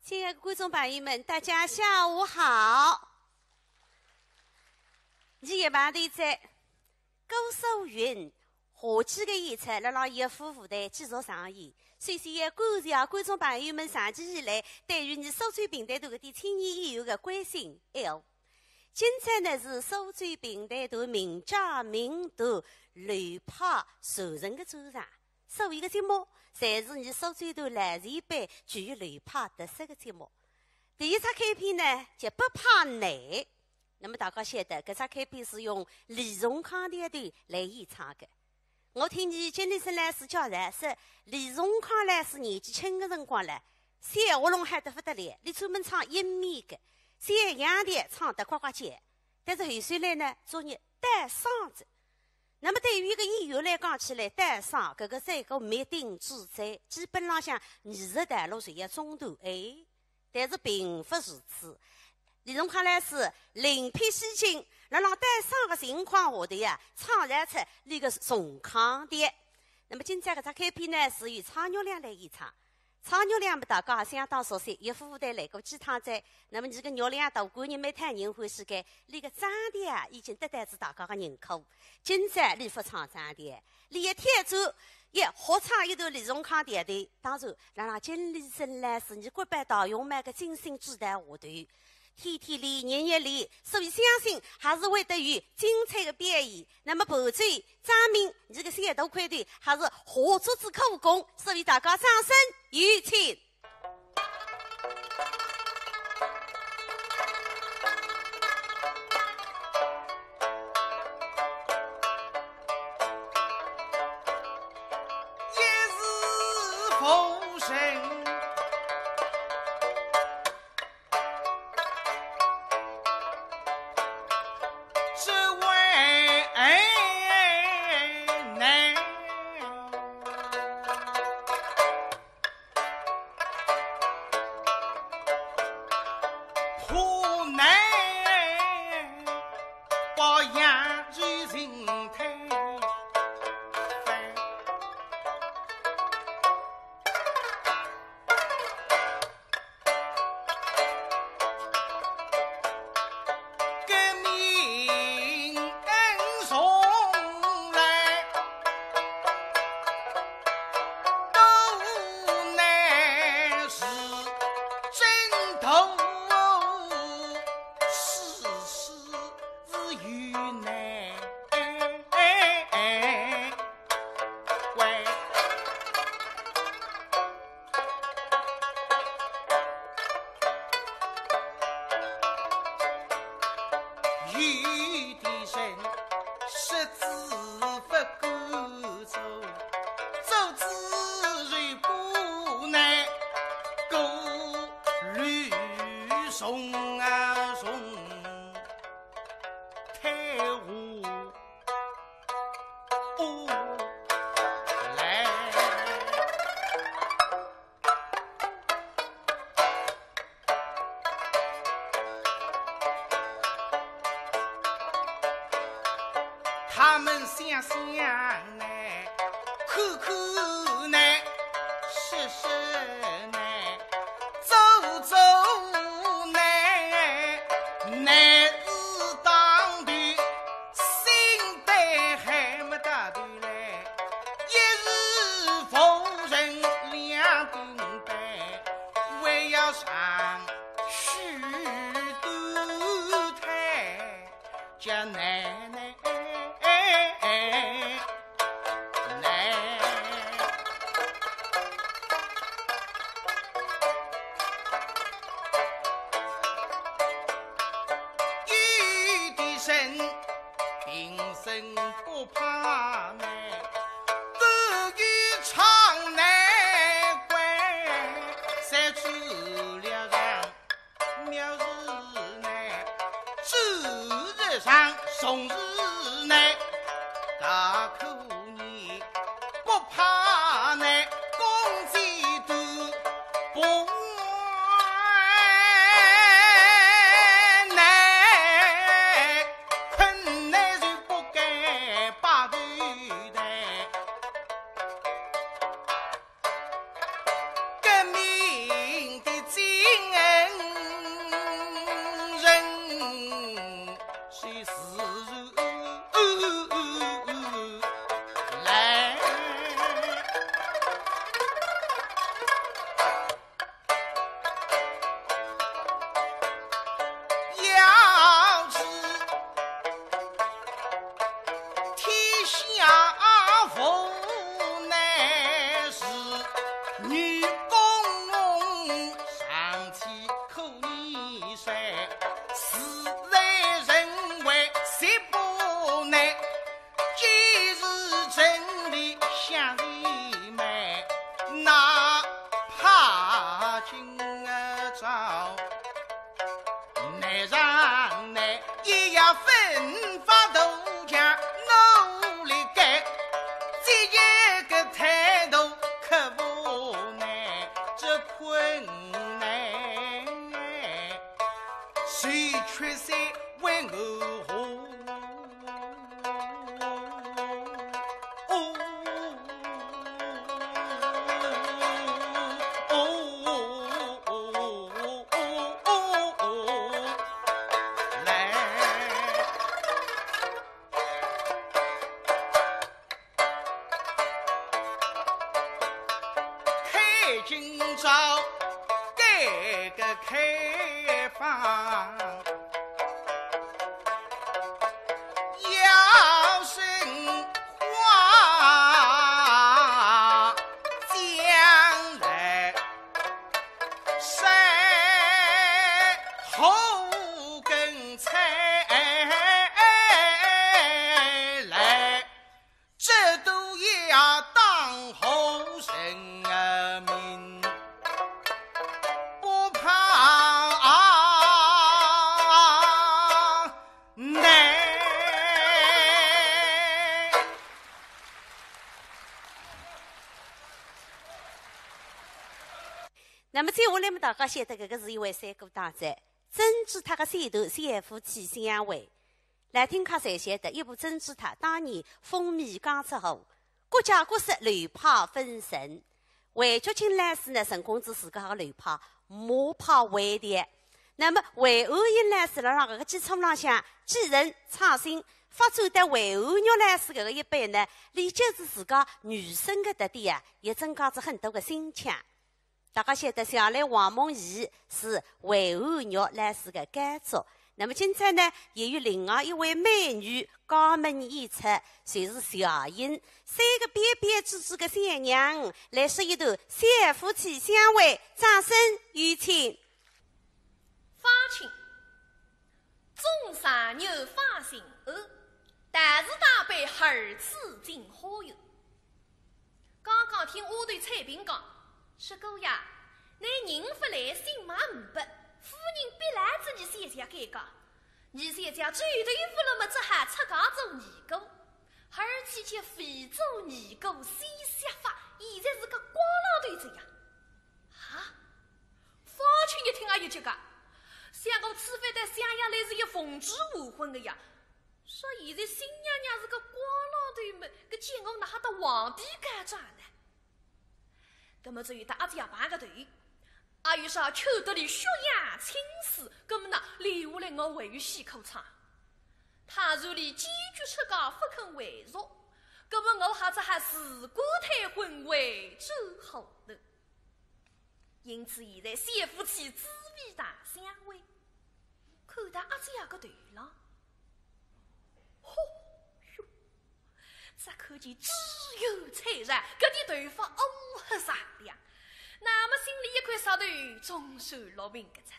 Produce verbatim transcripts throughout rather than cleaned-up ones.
亲爱的观众朋友们，大家下午好。现在我们的这个古苏韵话剧的演出，辣辣乐府舞台继续上演。首先要感谢观众朋友们长期以来对于伲苏州评弹团搿点青年演员的关心爱护。今朝呢是苏州评弹团名家名段流派传承的专场。 所有的节目，侪是伲苏州团老前辈具有流派特色的节目。第一只开篇呢，叫《不怕难》。那么大家晓得，搿只开篇是用李仲康调调来演唱的。我听见金立生老师介绍说，李仲康老师年纪轻的辰光唻，小喉咙好得不得了，俚专门唱阴面的，小洋调唱得呱呱叫。但是后首来呢，作孽倒嗓子。 那么对于一个演员来讲起来，倒嗓搿个是一个灭顶之灾，基本浪向艺术道路就要中断哎。但是并不如此，李仲康老师另辟蹊径，辣辣倒嗓的情况下头呀，创造出俚个重腔调。那么今朝搿只开篇呢，是由蔡玉良来演唱。 蔡玉良么大家也相当熟悉，乐府舞台来过几趟哉。那么伲个玉良大官人蛮讨人欢喜个，俚个张调已经得到仔大家的认可。今朝俚勿唱张调，俚要挑战，要学唱一段李仲康调调。当然，辣辣金立生老师伲国宝大熊猫的精心指导下头， 天天练，日日练，所以相信还是会得有精彩的表演。那么伴奏张明，伲个小大块头还是下足仔苦功，所以大家掌声有请。 他们想想呢，看看呢，说说呢，做做呢，乃是当头心对还没到头来，一日无人两顿饭，还要上许多台。 叫奶奶，奶奶。有的人平生不怕难，敢于闯难关，才出了场。 妙事难，周日上，重事难，大可你不怕难，公鸡都不怕难，困难就不该把头抬。 革命的精少。难上难，也要奋发图强，努力干，这一个态度克服难，这困难，谁缺谁为我何？ 开今朝改革开放，要深化将来山后根才来。 这都要当好人民，不怕难。那么接下来么，大家晓得搿个是一位山歌大哉，珍珠塔个三段，三夫妻相会。 来听客侪晓得，一部珍珠塔，当年风靡江浙沪，各家各室流派纷呈。魏菊琴老师呢，成功仔自家个流派，马派回调。那么魏安英老师辣辣搿个基础浪向继承创新，发展到魏安玉老师搿个一辈呢，俚就是自家女生个特点啊，也增加仔很多个新腔。 大家晓得，谢谢王梦怡是魏安玉老师个高足。那么今朝呢，也有另外一位美女加盟演出，就是谢英。三个标标致致个小娘来说一段三夫妻相会，掌声有请。方卿，众上有方姓安，但是大伯儿子进花园。 刚刚听丫头采萍讲，说姑爷，倷人勿来，信嘛呒拨，夫人逼牢仔二小姐改嫁。二小姐走投无路么，只好出家做尼姑，而且叫非做尼姑西厢法，现在是个光郎头子呀。啊，方卿一听啊，有急个，想我此番到襄阳来是要奉旨完婚个呀， 说现在新娘娘是个光郎头么，搿见我哪哈搭皇帝告状呢？葛么只有搭阿姐碰个头，阿有啥求得俚血染青史，葛么呢，留下来我还有戏可唱。倘若俚坚决出家勿肯还俗，葛么我还只好自古退婚回转河南。 因此现在三夫妻紫薇堂相会，看到阿姐个头浪，嚯哟，只看见珠圆彩绕，搿点头发乌黑锃亮，那么心里一块石头总算落平个哉。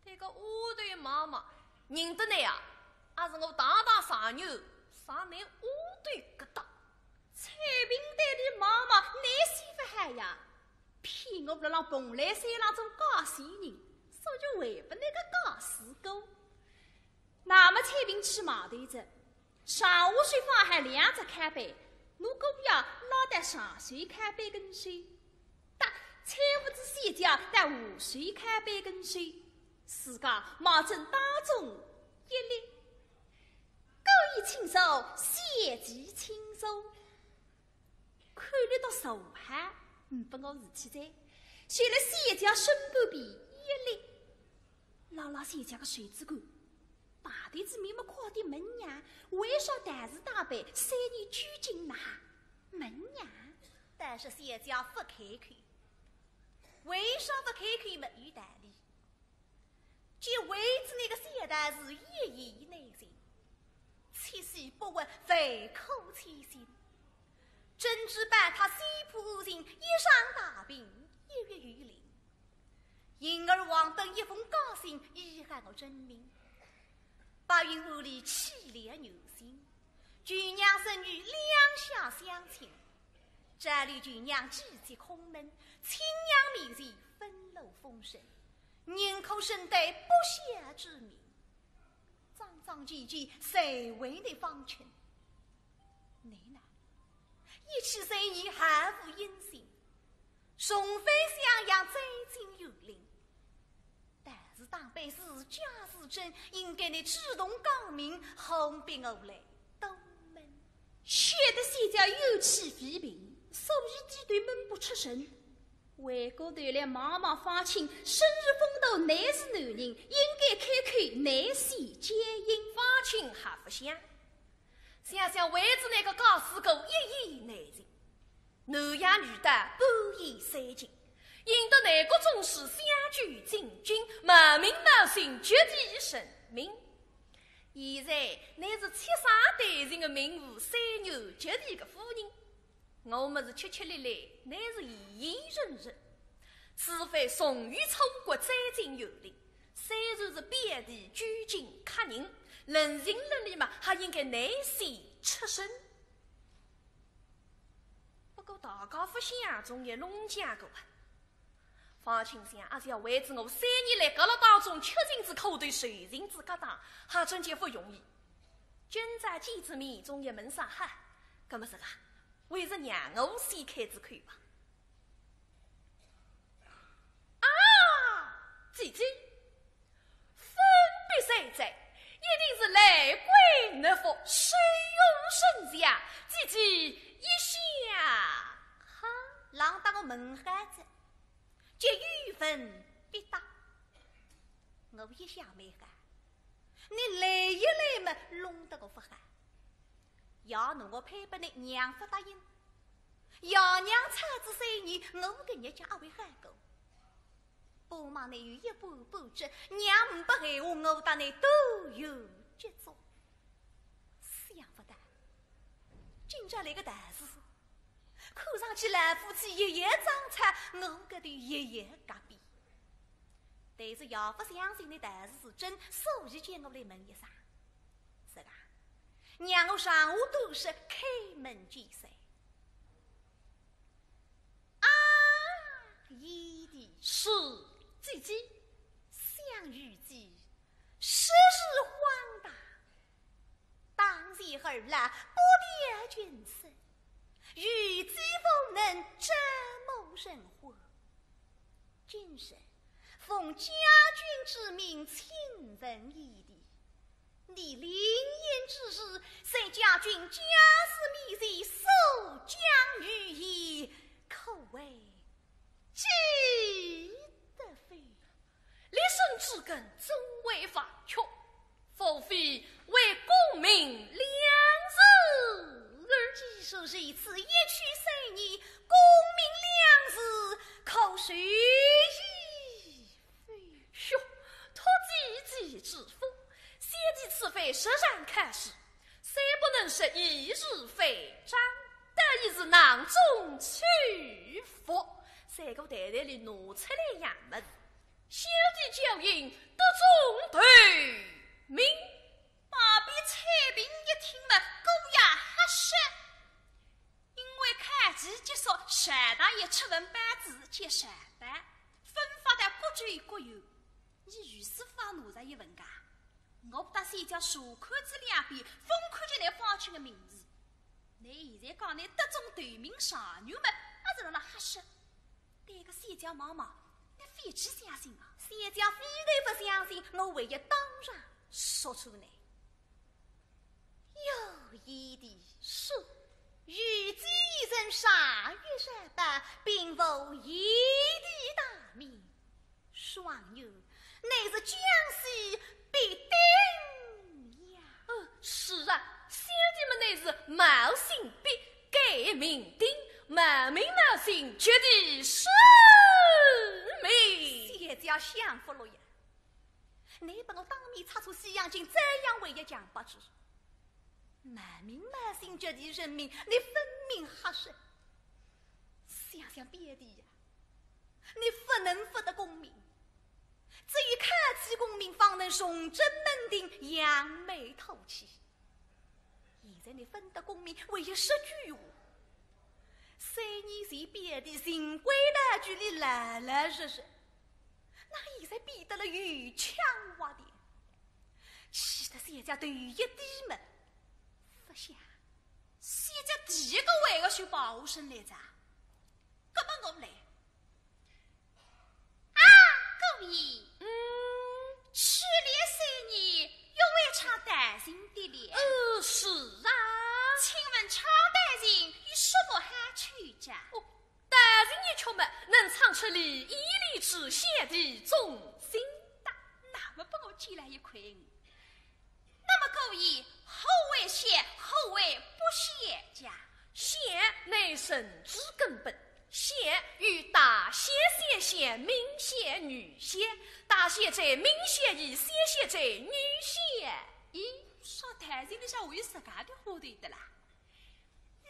对个丫头妈妈，认得倷啊？阿是我堂堂上女，上倷丫头个当。采萍对俚妈妈，倷死勿好呀，骗我辣浪蓬莱山浪做假仙人，所以还拨倷个假师姑。那么采萍去码头哉， 上下手放好两只靠背，拿姑爷拉到上手靠背跟首，搭搀扶仔小姐到下手靠背跟首，自家望准当中一立，姑爷请坐，小姐请坐。 看俚笃坐好，呒拨我事体哉，就辣小姐身旁边一立，拉拉小姐个袖子管，排队仔面么快点问呀，为啥道士打扮，三年拘禁呐？问呀。但是小姐勿开口，为啥勿开口么？有道理。 就为仔倷个小道士一言难尽，七死八活，万苦千辛。珍珠宝塔，仙葩案情，一场大病，一月有灵。幸而王本一封假信，以告我真名。白云庵里起了牛心，舅娘侄女两下相请， 照例舅娘拒绝空门，亲娘面前本落风尘，宁可身带不孝之名，桩桩件件侪为你方卿。你呢，一去三年毫无音信，重返襄阳，再进榆林。但是当班是假是真，应该你主动讲明，何必我来多问？ 晓得小姐有气未平，所以低头闷不出声。回过头来望望方卿，身是风度，乃是男人，应该开口，乃是奸淫。方卿还勿想，想想为仔那个假使个一言难尽，男言女道，半言三尽，引得南国宗室相继进京，冒名冒姓，绝地成名。 现在乃是七省大姓个名户，三县及第个夫人，我么是吃吃力力，乃是言言顺顺。此番重游楚国，再进榆林，虽然是表弟，究竟客人，论情论理嘛，还应该乃先出声。不过大家勿想总也弄僵个啊。 方卿想，阿是要为仔我三年来搿辣当中吃尽仔苦头，受尽仔夹打，还真叫勿容易。今朝见仔面，总也问声好，搿么是啊，还是让我先开仔口吧。啊，姐姐， 分别在在，一定是来归难逢，谁有人家，姐姐一想。哈，让得我问好仔，就有问必答。我一想蛮好，你来一来嘛，弄得我勿好。爷拿我配拨你娘勿答应，爷娘吵仔三年，我个日脚阿会好过？ 帮忙你有一半半折，娘呒不闲话，我搭你都有接触。想勿到，今朝来个道士，看上去老夫妻一样争吵，我搿头一样隔壁。但是爷勿相信你道士是真，所以叫我来问一声。是啊，让我长话短说，开门见山。 啊，贤弟。是，姐姐。想愚计，时日荒唐，当前儿郎不得群生，愚计无能，折磨人欢。今日奉家君之命，请问贤弟， 你临行之时，在家君家事面前所讲语言，可谓记得否？立身之根终为黄雀，夫妇为功名两字耳。既是如此，一去三年，功名两字可随意 哟，托姐姐之福，小弟此番实然开始，虽不能说一日飞章，但也是囊中取物，三个袋袋里拿出来样物事，小弟侥幸得中头名。旁边采萍一听嘛，姑爷哈是。 因为考期结束，少爷也出份报纸去上班，分发到各州各县。你有事法拿着一份噶？我搭小姐查看仔两遍，勿看见倷方卿个名字。倷现在讲倷得中头名状元么，阿是辣辣哈是。对个小姐望望，倷覅去相信啊。小姐非但勿相信，我还要当场说出来。 有贤弟。是。愚计一人，善于善报，并无贤弟大名。状元乃是江西必定呀。呃，是啊，小弟们乃是冒姓毕，改名丁，冒名冒姓，绝地成名。小姐想勿落呀。 倷拨我当面拆穿西洋镜，怎样还要强迫之？冒名冒姓，绝地成名，倷分明瞎说。想想表弟呀，倷勿能勿得功名，只有考取功名，方能重振门庭，扬眉吐气。 现在倷分得功名，还要说鬼话。小三年前表弟循规蹈矩里老老实实，哪现在变得了油腔滑调，气得小姐头一低么，勿想，小姐第一个回过去跑下身来哉。搿么我来，啊，姑爷，嗯，去年三年又会唱道情的了。呃，是啊。请问唱道情有什么好曲子啊？哦，道情一曲嘛，能唱出梨园里子，小弟衷心的。那么拨我进来一看。 那么姑爷，何为小，何为不小呀？小乃人之根本，小有大小、小小、明小、女小，大小在明小矣，小小在女小矣。咦，说道情里向还有自家的花头的啦？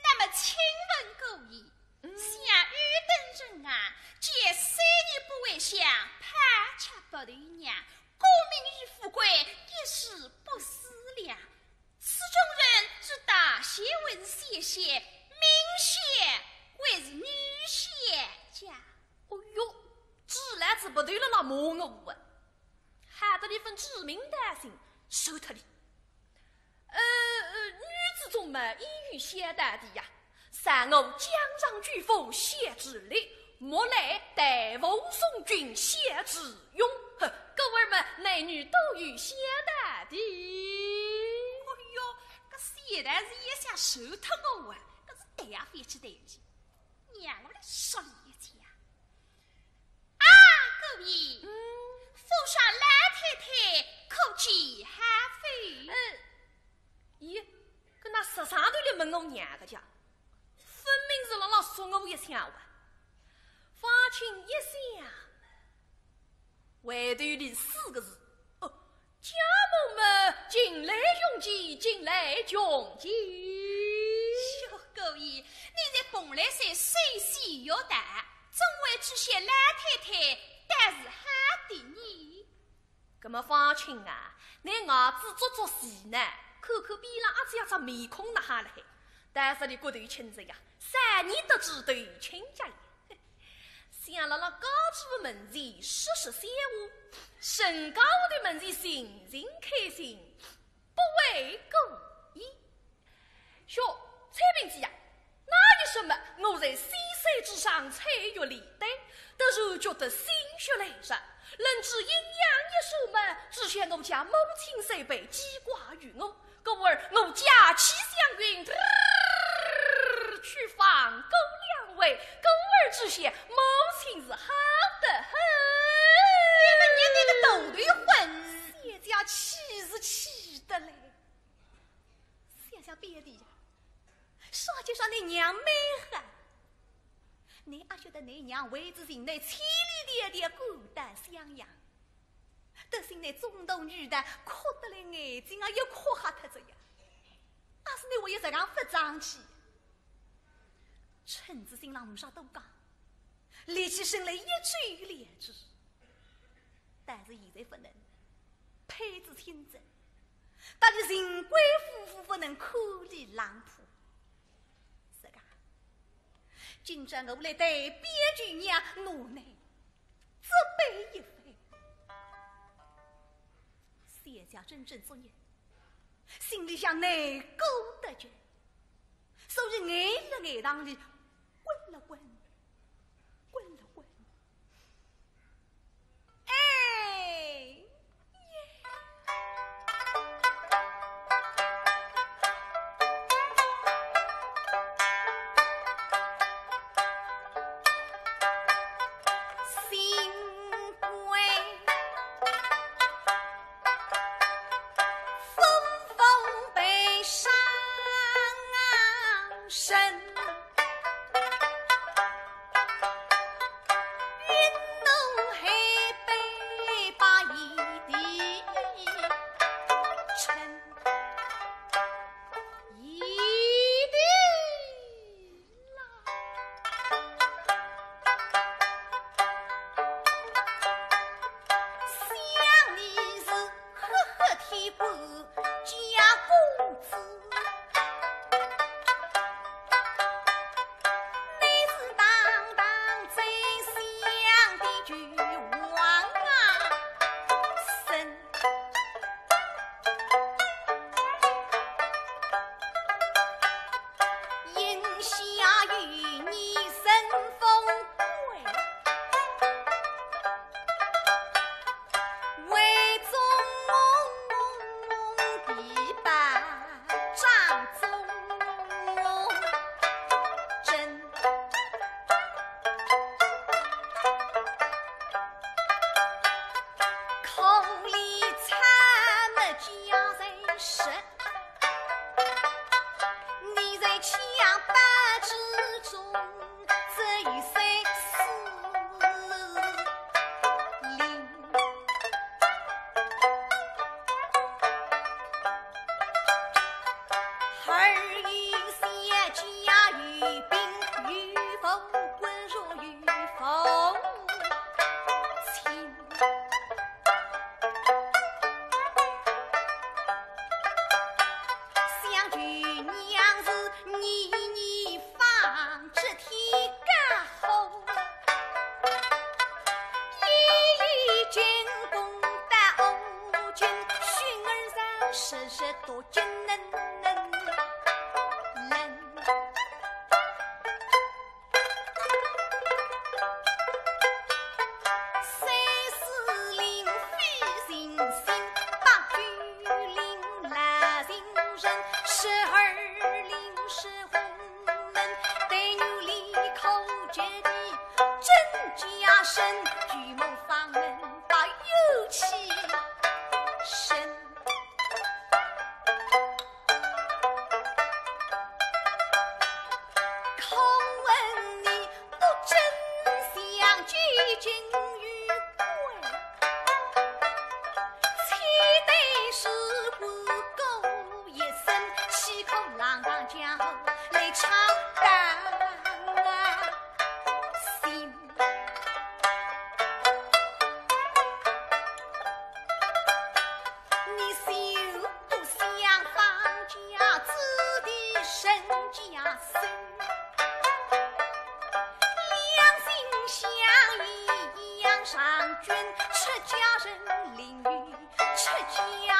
那么请问姑爷，嗯，像有等人啊，既三年不回乡，怕吃不得娘，功名与富贵一时不思量。此种人是大小还是小小，明小还是女小呀？哦哟，指来指不对了，那骂我啊！害得俚朆指名道姓，收脱俚。 呃，呃，女子中嘛，也有小道的呀。常我江上举府小之力，莫奈大武松君小之勇。呵，故而嘛，男女都有小道的。哎哟，搿小道士也想收脱我啊，搿是对也勿起对去，让我来说俚一记啊。 啊，姑爷，嗯，府上老太太可见好否？呃，咦，搿哪实梗头里问我娘个家，分明是辣辣说我一腔话。方卿一想，回头俚四个字，哦， 家母们近来穷见，近来穷见。小姑爷，你在蓬莱山修习学道，总为知县老太太，倒是好的呢。葛么方卿啊，倷牙齿啄啄细呢，看看边浪阿姐搿只面孔哪哈了海，但是俚骨头轻着呀，三年得志头轻脚呀。 想辣辣家主门前说说闲话，沈家屋的门前寻寻开心，不为过意。哟，采萍姐呀，哪有什么？我在西山之上采月莲丹，突然觉得心血来潮，冷知阴阳一数么，只想我家母亲三杯鸡挂于我， 故而我驾起祥云，去访姑两位，故而知晓母亲是好得很。你们，你那个头头昏，小姐气是气得嘞。想想表弟呀，说就说你娘蛮狠，你阿晓得你娘为仔寻你千里迢迢赶到襄阳， 得心里中途遇盗，哭得来眼睛啊也哭瞎脱仔呀。阿是你为仔实梗勿争气，趁仔心浪呒啥多讲，立起身来一走两之。但是现在勿能，配仔亲子，搭俚情归夫妇，勿能看俚冷破。是个，今朝我来代表舅娘，我呢， 责备一番。小姐怔怔作业，心里向难过得极，所以眼泪眼塘里滚了滚，滚了滚。哎， 新贵风风悲伤声。家在十，你在墙壁之中，只有三四零。二有小姐有病有富，骨弱有福亲。 想舅娘是年年放，这天刚好，一一进宫到屋前，熏儿烧，时时多金冷冷冷。 三四令飞行星，八九令来行人，十二令是红门，对牛里口角的真假神，举目方门把油漆神。 可问你不真相究竟与鬼，岂得是我孤一生，岂可浪荡江湖来唱丹心？ 你休不想方家子弟身家生，两心相依一样上君，出家人另有出家人。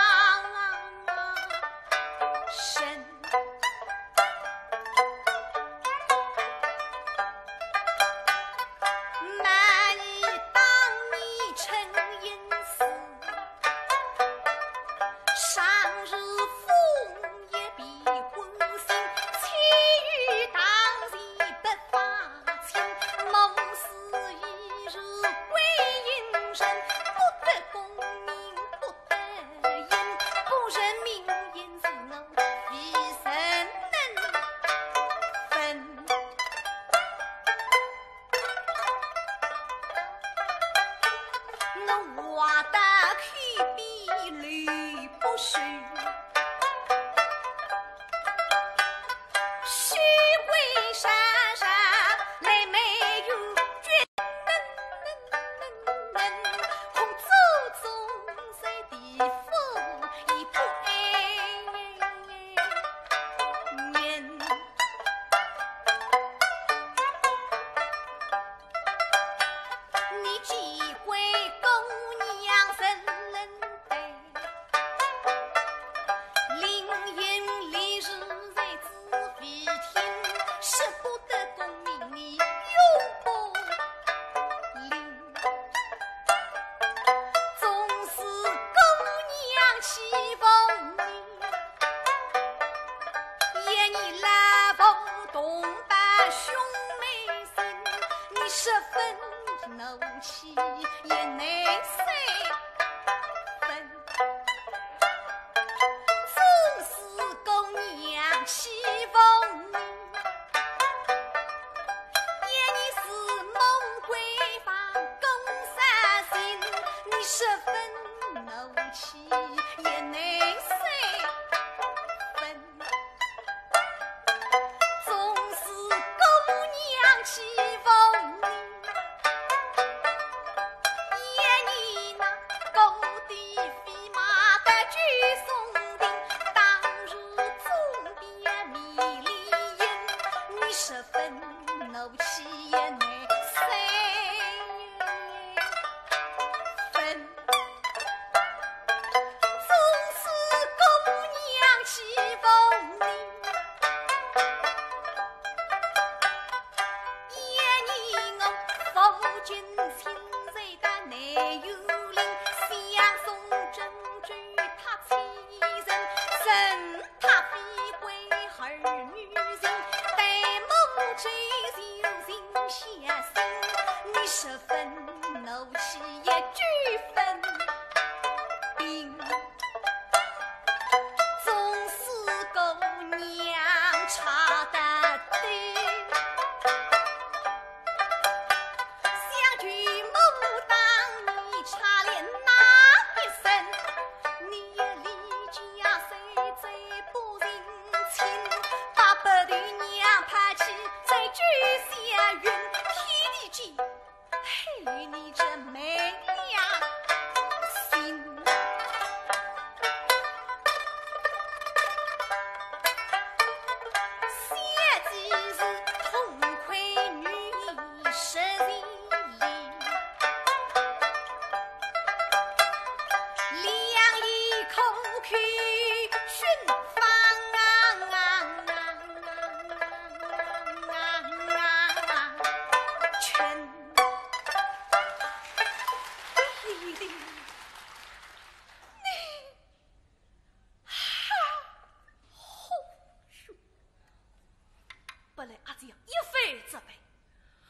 阿姐一番责备，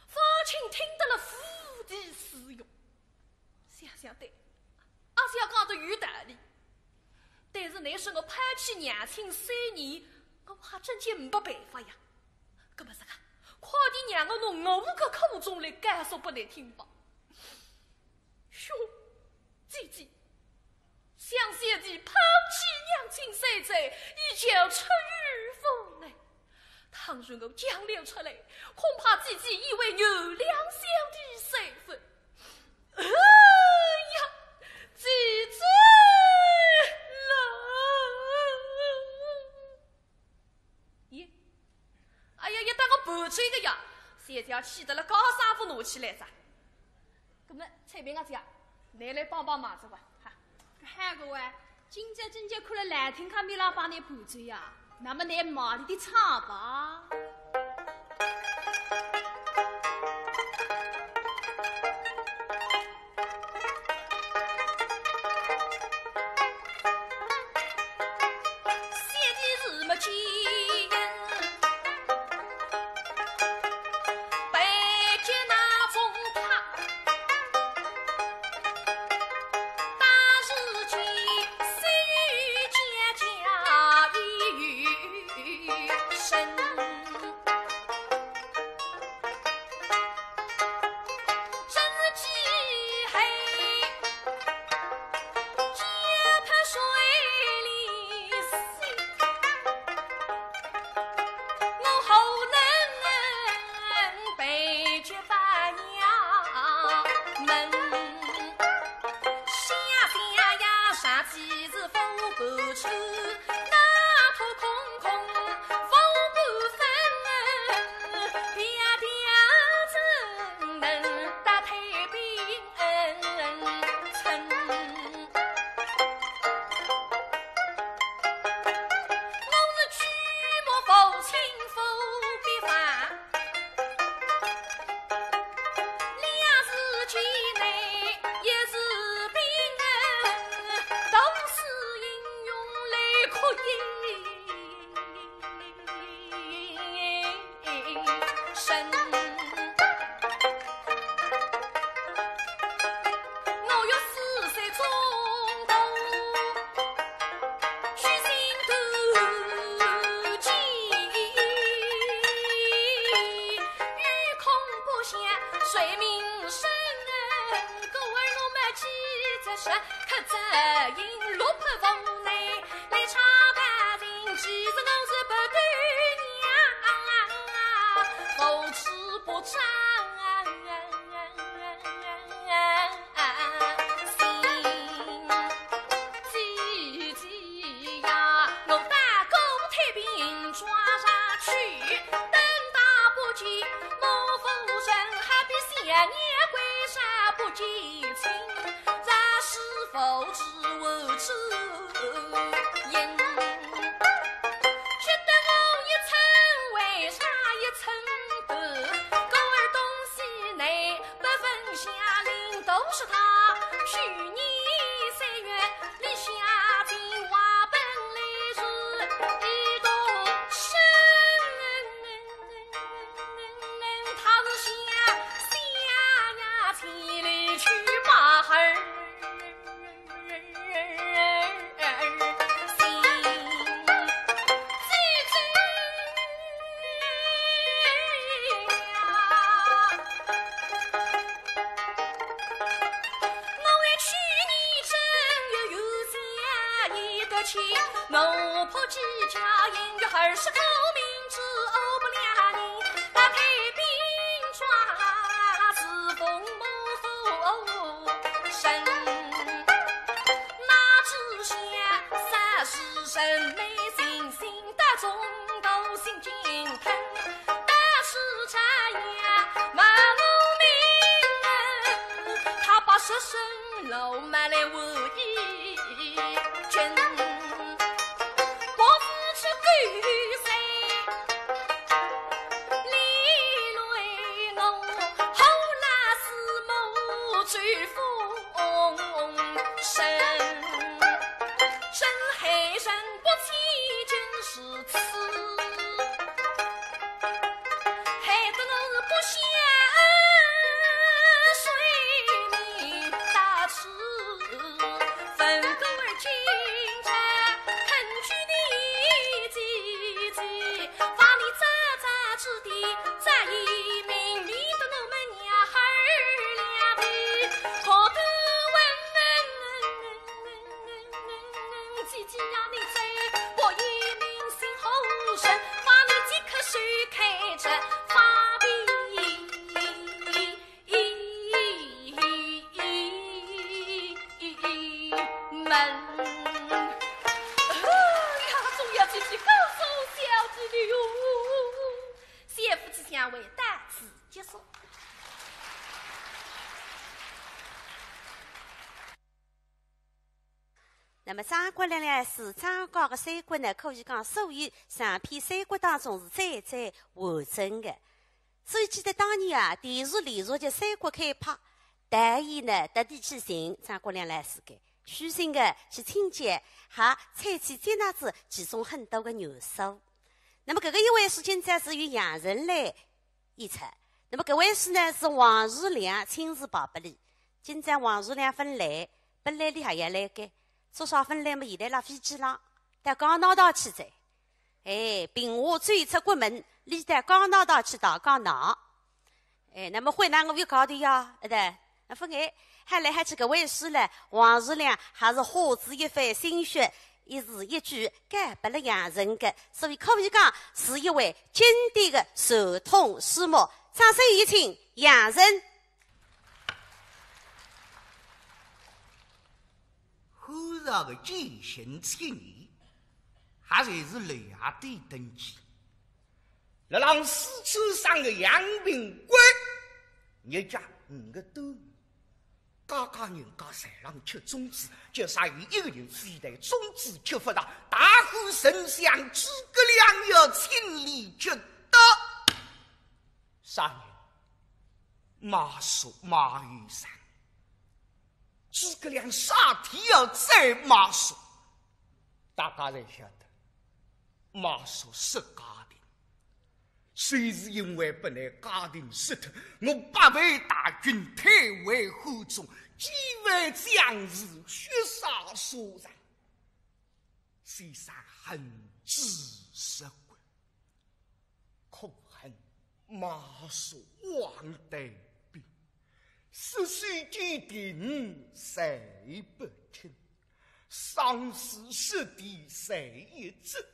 方卿听得了五体四涌。想想对，阿姐讲得有道理，但是倷说我抛弃娘亲三年，我还真就没办法呀。搿么实梗，快点让我拿我个苦衷来告诉拨倷听吧。兄，姐姐， 想小弟抛弃娘亲三载，已经出于无奈。倘若我讲了出来，恐怕姐姐也会原谅小弟三分。哎呀，姐姐啦！咦，哎呀，一搭个拌嘴个呀，小姐气得了，高声勿拿起来哉。搿么，采萍阿姐，倷来帮帮忙哉哇，哈。搿还个喂，今朝真叫看了兰亭卡面浪帮倷拌嘴呀，那么倷卖力点唱吧。门。哎呀，总要进去告诉小姐了哟。谢夫之相会，到此结束。那么张国良老师，张家个三国呢，可以讲所有长篇三国当中是最最完整个。所以记得当年啊，电视连续剧三国开拍，导演呢特地去寻张国良老师个，虚心个去请教，还采取接纳仔其中很多个元素。那么搿个一回书今朝是由杨森来演出。那么搿回书呢是王世良亲自跑拨俚。今朝王世良勿来，本来俚还要来个，做啥勿来么？现在辣飞机浪，到加拿大去哉。哎，平话走出国门，俚到加拿大去打加拿。哎，那么会哪我有搞头呀？对不对？那勿碍，喊来喊去搿回书呢，王世良还是花仔一番心血，一字一句教拨了杨森个，所以可以讲是一位经典个传统书目。掌声有请杨森。后来个建成七年，还算是刘爷对登基。辣浪四川省个阳平关，日脚五个多，家家人家侪辣浪吃粽子，叫啥有一个人非但粽子吃勿着，大喊丞相诸葛亮要请你吃的。啥人？马谡，马先生。诸葛亮啥体要宰马谡？大家侪晓得，马谡是家庭。 就是因为拨俚家庭杀脱，我八万大军退回汉中，几万将士血洒沙场。先生恨之入骨，可恨马谡王带兵，失守坚定谁不清，丧失失地谁也知。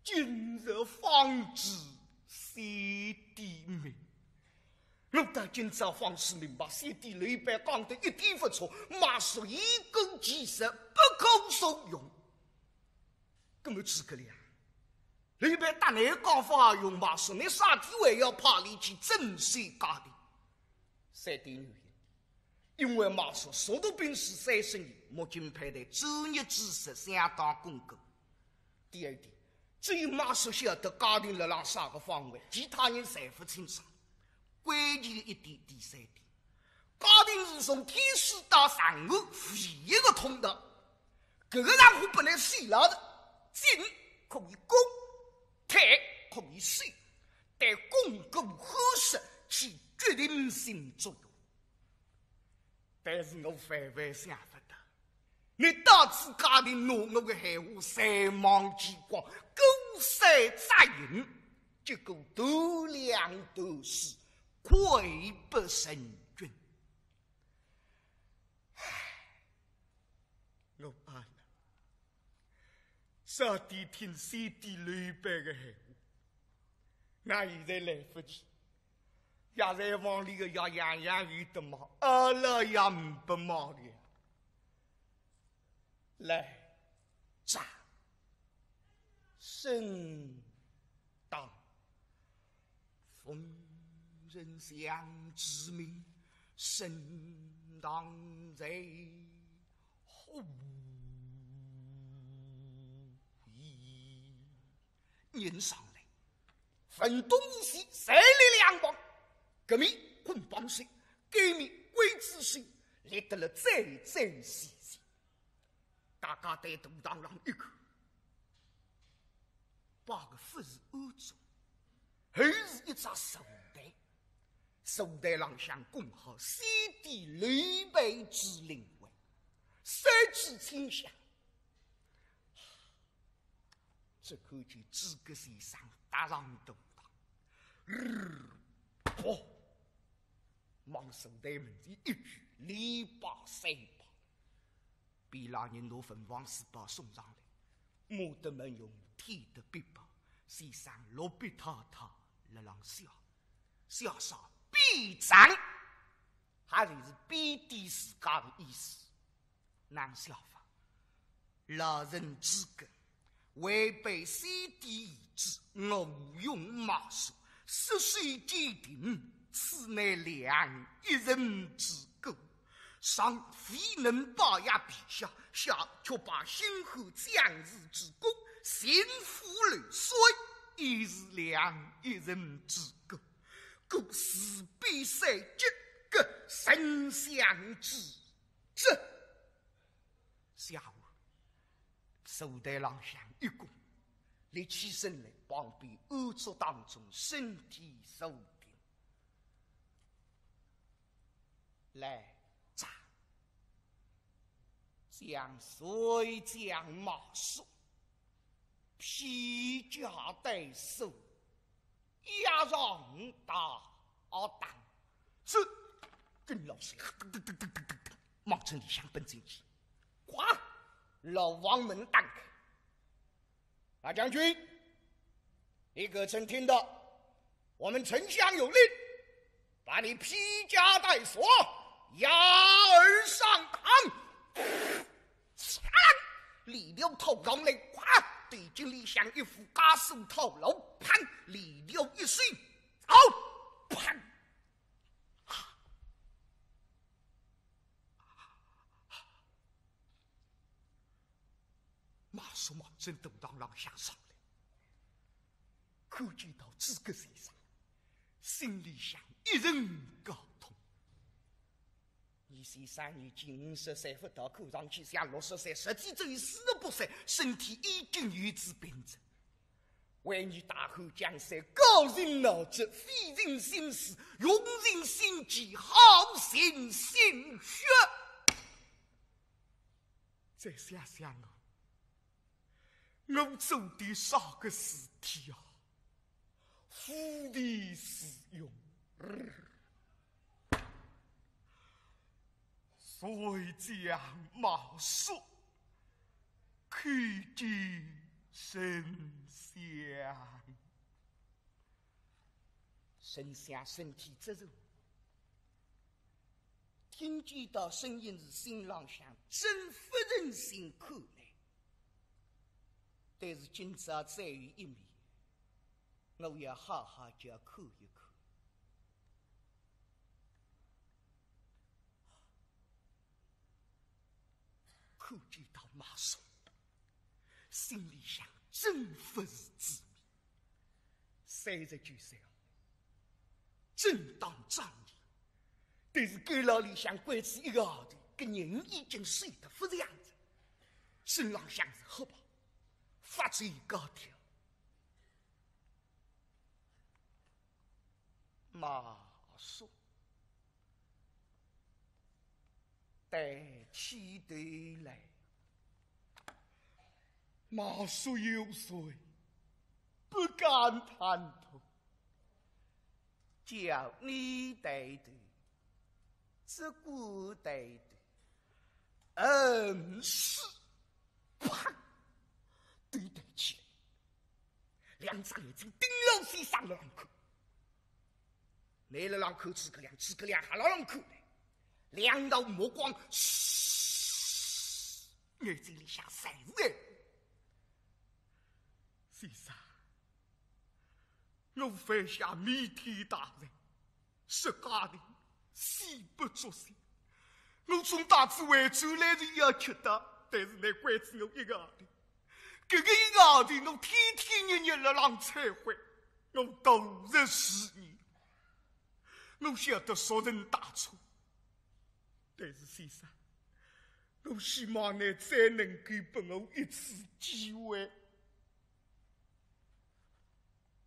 今日方知先帝名。我到今朝方始明白，先帝刘备讲得一点勿错，马谡言过其实，不可重用。葛末诸葛亮，刘备搭倷讲法用马谡，倷啥体还要派俚去镇守嘉定？三点原因。 因为马谡熟读兵书三十年，目金佩戴，专业知识相当过硬。第二点，只有马谡晓得嘉定辣浪啥个方位，其他人侪勿清爽。关键一点，第三点，嘉定是从天水到长安唯一个通道，搿个场化拨倷守牢了，进可以攻，退可以守，对攻固后势起决定性作用。 但是我万万想勿到，倷到仔嘉定拿我个闲话侪忘记光，孤山扎营，结果断粮断水，溃不成军。唉，我罢了，早点听先帝刘备个闲话，那现在来勿及。 药材房里个药样样有得卖，阿拉也呒不卖了。来，掌声当，奉丞相之命，升堂在后椅。 人上来，文东武西，侪立两旁，搿面捆绑手，该面刽子手，立得了整整齐齐。大家对大堂浪一看，摆个勿是案桌，而是一只坐台。坐台浪向供好先帝刘备之灵位，三支清香，只看见诸葛先生踏上大堂，噗，望坐台门前一跪，连拜三拜。边浪人拿文房四宝送上来，妈的门用天的壁报，先生落笔太太辣浪写，写啥？边站，也就是边点自家的意思。 哪写法？老臣诸葛，违背先帝遗旨，误用马谡，失守建定，此乃两一人之过。尚未能报答陛下，下却把星汉将士之功，尽付流水，亦是两一人之过。故事必须及格，丞相之 这。下午，坐台浪向一躬，立起身来，旁边案桌当中身体坐定。来，站。将谁将马谡，披甲戴首， 押上大堂。是，跟老师噔噔噔噔噔噔噔，望准里向奔进去。哗，牢房门打开。马将军，你可曾听到？我们丞相有令，把你披甲戴首，押而上堂。 嚓，链条套上来，哗，头颈里向一副枷锁套牢，砰，链条一松，走，砰。马谡望准大堂浪向上来，看见到诸葛先生，心里向一阵感动。 伲先生已经五十岁勿到，看上去像六十岁，实际只有四十八岁，身体已经有一点病症。为伲大汉江山，高人脑汁，费尽心思，用尽心机，耗尽心血。再想想啊， 我做的啥个事体啊？无地自容。谁将马谡，叩见丞相。丞相身体直抖，听见到声音是心浪向真勿忍心看呢。 但是今朝再有一面，我也好好叫看一看。看见到马谡，心里向真勿是滋味。三十九岁啊，正当壮年，但是监牢里向关仔一个号头，搿人已经瘦得勿像样子，身浪向是黑袍，发髻高挑。马谡抬起头来，马谡有罪，不敢抬头。 叫你抬头，只顾抬头，嗯，是，啪，头抬起来，两只眼睛盯牢先生辣浪看。倷辣浪看诸葛亮，诸葛亮也辣浪看倷，两道目光，嘘，眼睛里向侪是爱。先生， 我犯下弥天大罪，失家庭，死不足惜。我从大子回转来是要吃的，但是倷关仔我一个号头，搿个一个号头我天天日日辣浪忏悔，我度日如年，我晓得熟人大错，但是先生，我希望倷再能够拨我一次机会。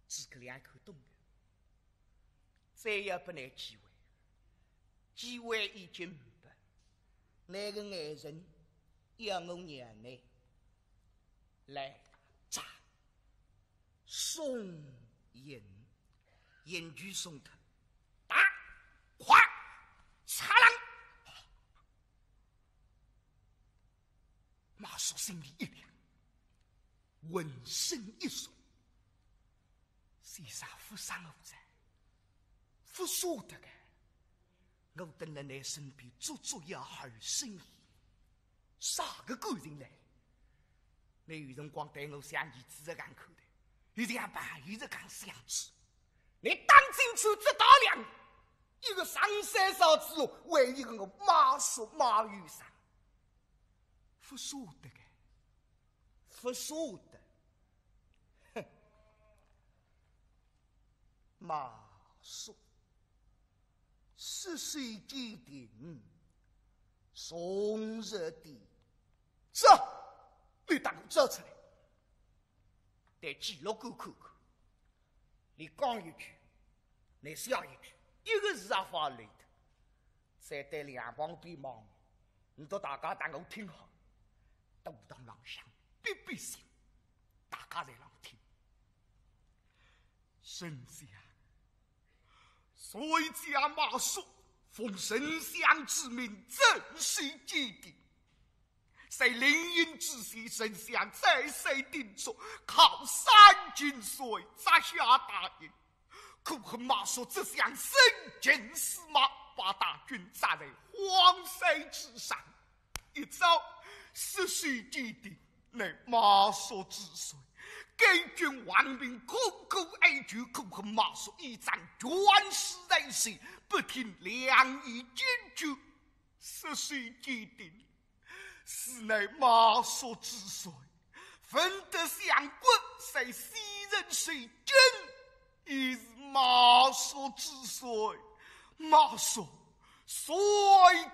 诸葛亮一看懂了，再要拨倷机会，机会已经没了。倷个眼神要我让倷来眨。送银，银具送脱，打，快，擦亮。马叔心里一凉，浑身一缩。先生勿舍我哉，勿舍得个。我蹲辣倷身边足足要二十年，啥个感情呢？倷有辰光对我像儿子一样看待，有点朋友一样相处。倷当今出仔大梁，一个上山上子路，为一个我马叔马有生，勿舍得个，勿舍得。哼，马叔，世事既定，从日的。走，倷搭我走出来。对记录簿看看，倷讲一句，倷写一句，一个字也勿留脱。再对两旁边望望，倷笃大家搭我听好，大堂浪向别别心，大家侪浪听。 丞相，谁家马叔奉丞相之命，正式鉴定。在临行之前，丞相再三叮嘱，靠山穷水，扎下大营。可恨马叔这厢生擒死马，把大军扎在荒山之上。 一朝，世事既定，乃马叔之罪。该军王兵苦苦哀求，可恨马叔倚仗权势在先，不听良医建议。世事既定，实乃马叔之罪。闻得相国在西城受惊，亦是马叔之罪。马叔，谁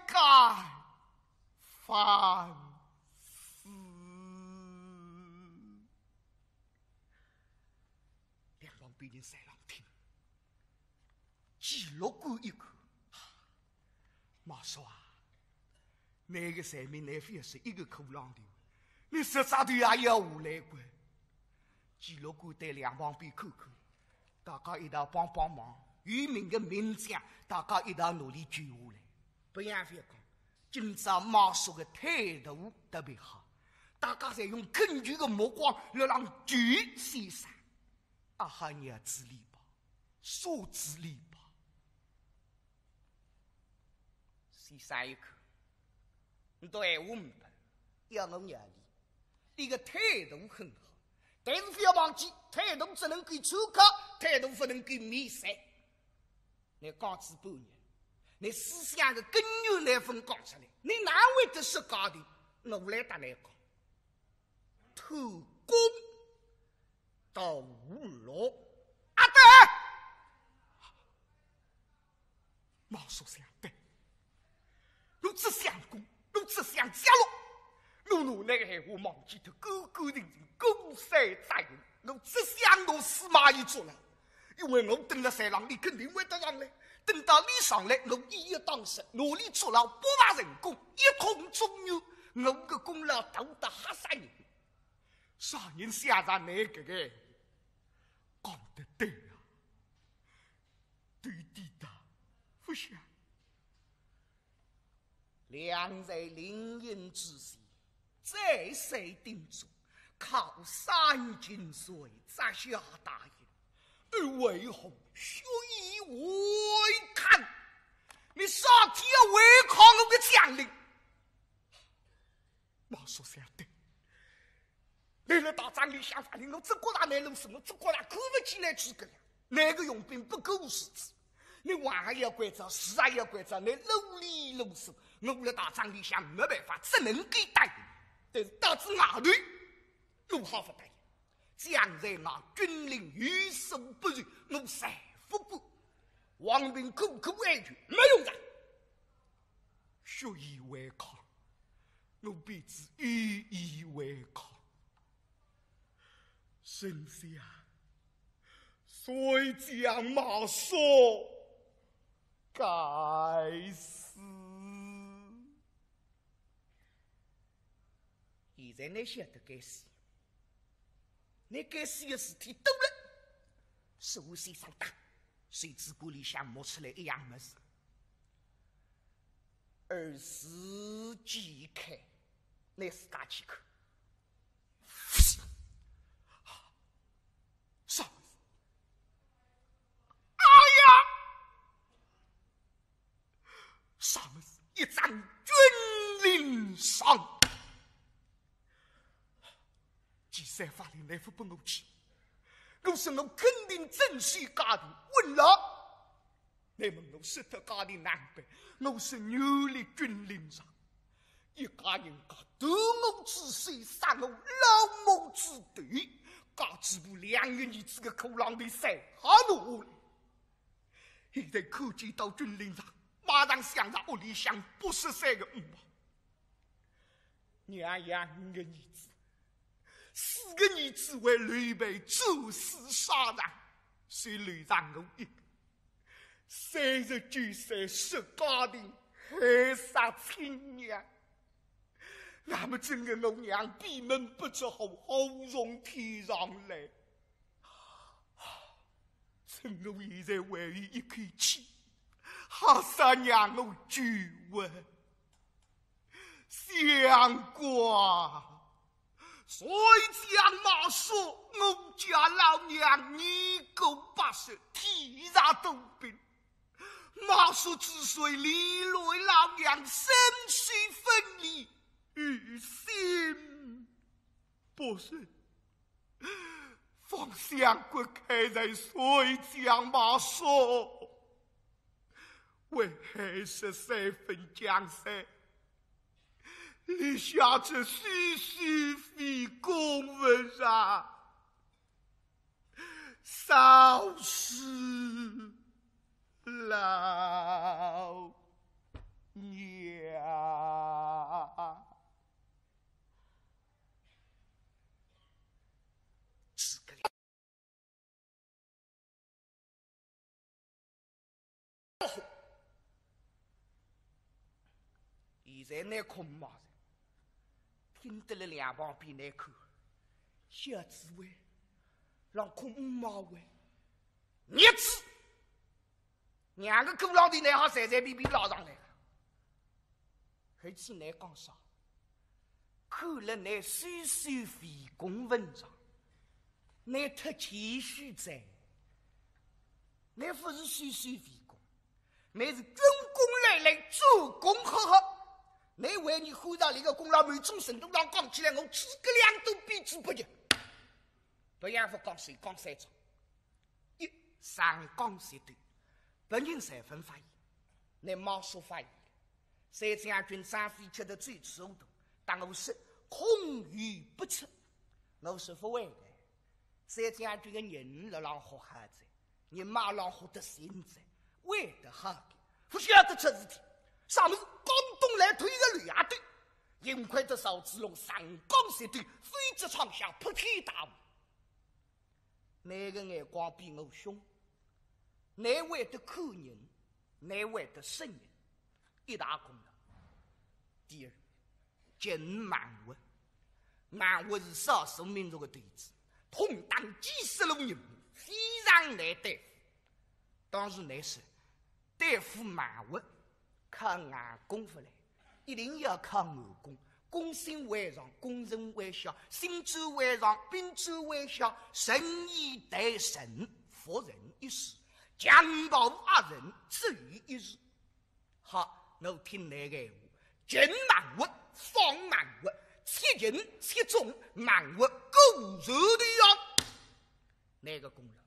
敢 反思。两旁边人侪浪听，记录簿一看，马叔啊，倷个罪名倷覅说一个骷髅头，倷十只头也要下来个。记录簿对两旁边看看，大家一道帮帮忙，有名个名将，大家一道拿俚救下来。 不要覅讲，今朝马叔个态度特别好，大家侪用恳求个目光辣浪求先生。啊哈，娘子俚吧，叔子俚吧。先生一看，倷笃闲话呒不，要我饶俚，俚个态度很好，但是覅忘记，态度只能够参考，态度勿能够面善。 倷讲仔半日，倷思想个根源倷朆讲出来，倷哪会得说假头？我来搭倷讲，偷工斗料。啊，对！马叔想对， 我只想讲，我只想讲了，我拿倷个闲话忘记脱，干干净净，过山斩人。我只想拿司马懿捉牢，因为我等辣山浪，俚肯定会得上来。等到俚上来，我一一打杀，拿俚捉牢，不伐成功，一统中原，我个功劳大得吓煞人。啥人想着倷搿个闲话？讲得对啊，对的，勿想。 两人临行之前，再三叮嘱，靠山穷水，扎下大营，而为何血雨违抗？倷啥体要违抗我个将令？ 马叔想对，倷辣大帐里向发令，我只觉着倷啰嗦，我只觉着看勿起倷诸葛亮。倷个用兵不过如此，倷横也要关照，竖也要关照，倷啰里啰嗦，我辣大帐里向没办法，只能够答应。但是到仔外头，我好勿答应。将在外，军令有所不受，我才勿管。王兵苦苦哀求，没用场。 血雨违抗，我便知血雨违抗。丞相，谁将马叔该死？现在倷晓得该死，倷该死个事体多了，是我先生打，谁知搿里向摸出来一样物事，二十几开，拿自家去看。啥物事？哎呀！啥物事？一张军令状。 第三法令来勿拨我去，我说我肯定遵守家庭，稳了。乃末我说脱家庭难办，我是原来军令状。一家人家断我之手，杀我老母之头，家主婆两个儿子个苦浪头侪下落下来。现在看见到军令状，马上想着屋里向八十三个五毛。 娘养五个儿子，四个儿子为刘备战死沙场，只留下我一个。三十九岁失家庭，害杀亲娘。乃末真个我娘闭门不出户，祸从天上来。 趁我现在还有一口气，还是让我救活。相公啊，谁讲马叔，我家老娘年过八十，体弱多病。马叔之所以连累老娘生死分离，于心不忍。 方相国看在谁讲马叔，为害死三分江山，立下这许许非公文啊，烧死老娘。 现在乃哭姆妈哉，听得了两旁边乃哭，小姊妹，让哭姆妈喂，日子，两个苦浪头乃好随随便便捞上来个。 而且乃讲啥？看了乃许许非公文章，乃太谦虚哉。乃勿是许许非公，乃是军功累累，战功赫赫。乃为你看到搿个功劳，某种程度上讲起来，我诸葛亮都比之不及。别样勿讲，先讲三桩。一，上讲绝对，别人侪勿发言，乃马叔发言。 三将军张飞吃得醉之后头，当我说空语不出，我说勿会的。三将军个人辣浪好好哉，人马浪好得心哉，会得好的，勿晓得出事体。啥物事？江东来推个刘阿斗，幸亏得赵子龙上讲绝对，否则闯下破天大祸。 乃个眼光比我凶，乃会得看人，乃会得识人，一大功劳。第二，禁盲目，盲目是少数民族的特质，统当几十路人，非常难对付。当时乃是对付盲目，靠硬功勿来， 一定要靠硬功。攻心为上，攻城为下，心战为上，兵战为下，人以待人，服人一时，强暴压人，止于一时。好，我听乃个闲话，禁盲目，放盲目，切人切中，盲目果然的呀。乃个功劳。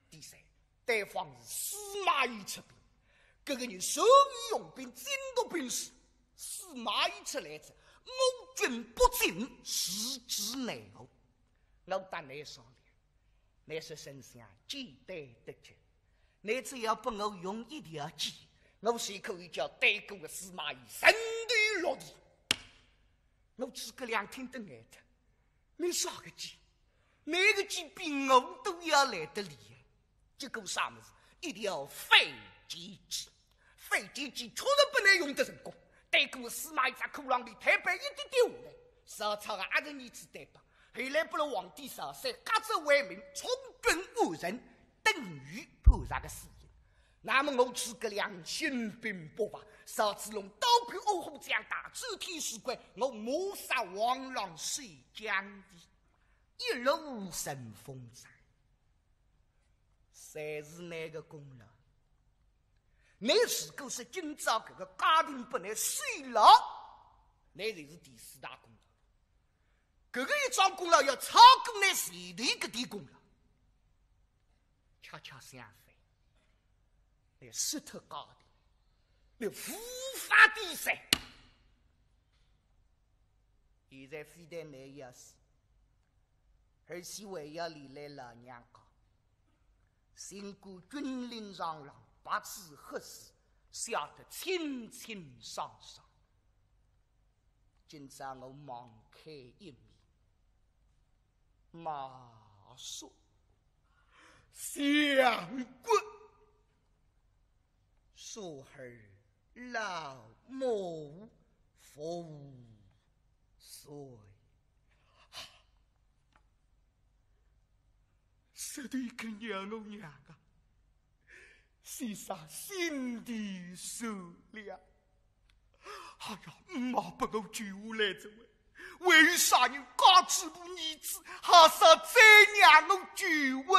第三， 对方是司马懿出兵，搿个人善于用兵，精通兵事。司马懿出来哉，我军不进，自知难守。我搭乃商量，乃是丞相简单得极，乃只要拨我用一条计，我就可以叫对过个司马懿人头落地。我诸葛亮听得呆脱，你啥个计？ 乃个计比我都要来得厉害。结果啥物事？一条反间计。反间计确实拨乃用得成功，对过司马懿只苦浪头推扳一点点下来，曹操个阿侄儿子对扳，后来拨了皇帝曹参革职为民，充军安dân，等于判若个死刑。那么我诸葛亮兴兵北伐，赵子龙倒逼五虎将，大周天子关，我谋杀王朗水将军，一路顺风哉。侪是倷个功劳。倷如果说今朝搿个嘉定拨倷收牢，倷就是第四大功劳。搿个一桩功劳要超过倷前头搿点功劳。恰恰相反，倷失脱嘉定，倷无法抵赖。现在非但倷要死，而且还要连累老娘家。尽管军令状上白纸黑字写得清清爽爽。今朝我网开一面，马谡相国，恕尔老母无罪。实头一个娘，我娘啊，先生心地善良。哎呀，呒没拨我救下来哉喂，还有啥人家主婆儿子，还啥再让我救活？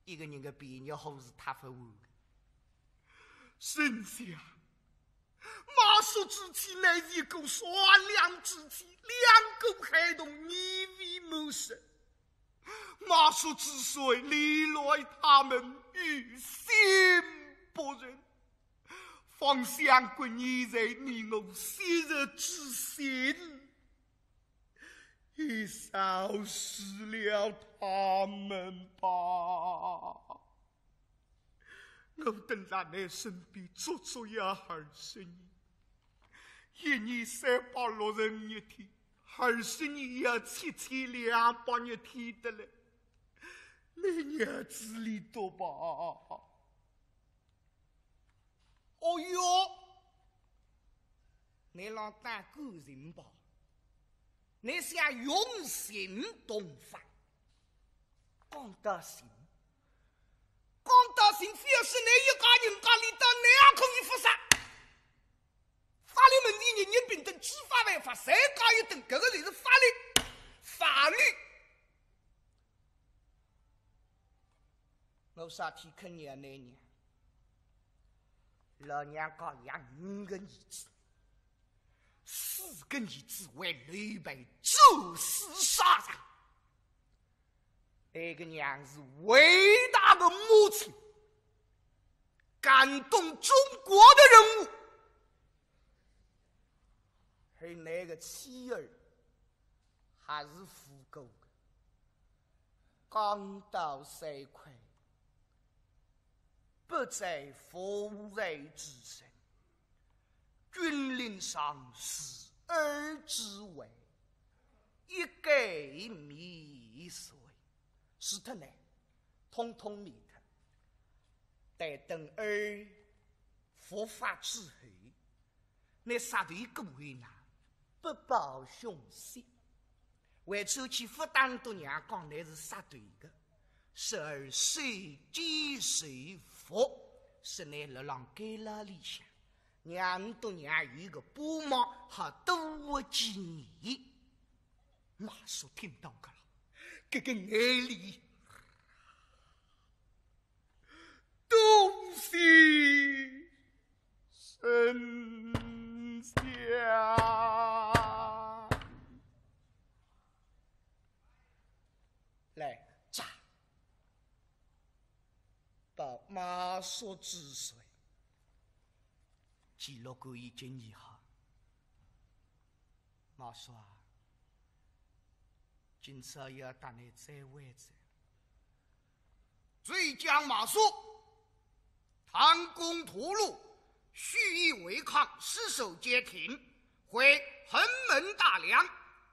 一个人的便宜货是忒勿完的。丞相，马谡之妻乃是一个善良之妻，两个孩童年未满十。马谡之所以连累他们，于心不忍，方相国你在，你我昔日之情， 也饶恕了他们吧。我蹲辣倷身边足足要二十年，一年三百六十五日天，二十年要七千两百日天得了，倷日子里多吧。 哦哟，倷浪打感情吧，倷想用刑动法。讲到刑，讲到刑，覅说倷一家人家里，到倷也可以发杀。法律问题，人人平等，知法犯法，侪加一等，搿个就是法律，法律。 我啥体肯让倷娘？老娘家养五个儿子，四个儿子为刘备战死沙场。搿个娘是伟大的母亲，感动中国的人物。而倷个妻儿还是无辜的。 讲到搿块，不在父罪之身，军令状是儿之位，一概免罪。除脱倷，统统免脱。待等儿伏法之后， 倷杀头一个为难，不报凶息。回转去勿当大娘讲倷是杀头一个，说儿虽奸虽伏，说倷辣浪监牢里向，让大娘有一个帮忙，好多活几年。马谡听到搿了，搿个眼泪 多谢丞相。来，斩！报马谡之罪，记录官已经议好。 马谡啊，今朝要搭倷再会哉。追将马谡，唐公吐鲁，蓄意违抗，失守街亭，毁横门大梁，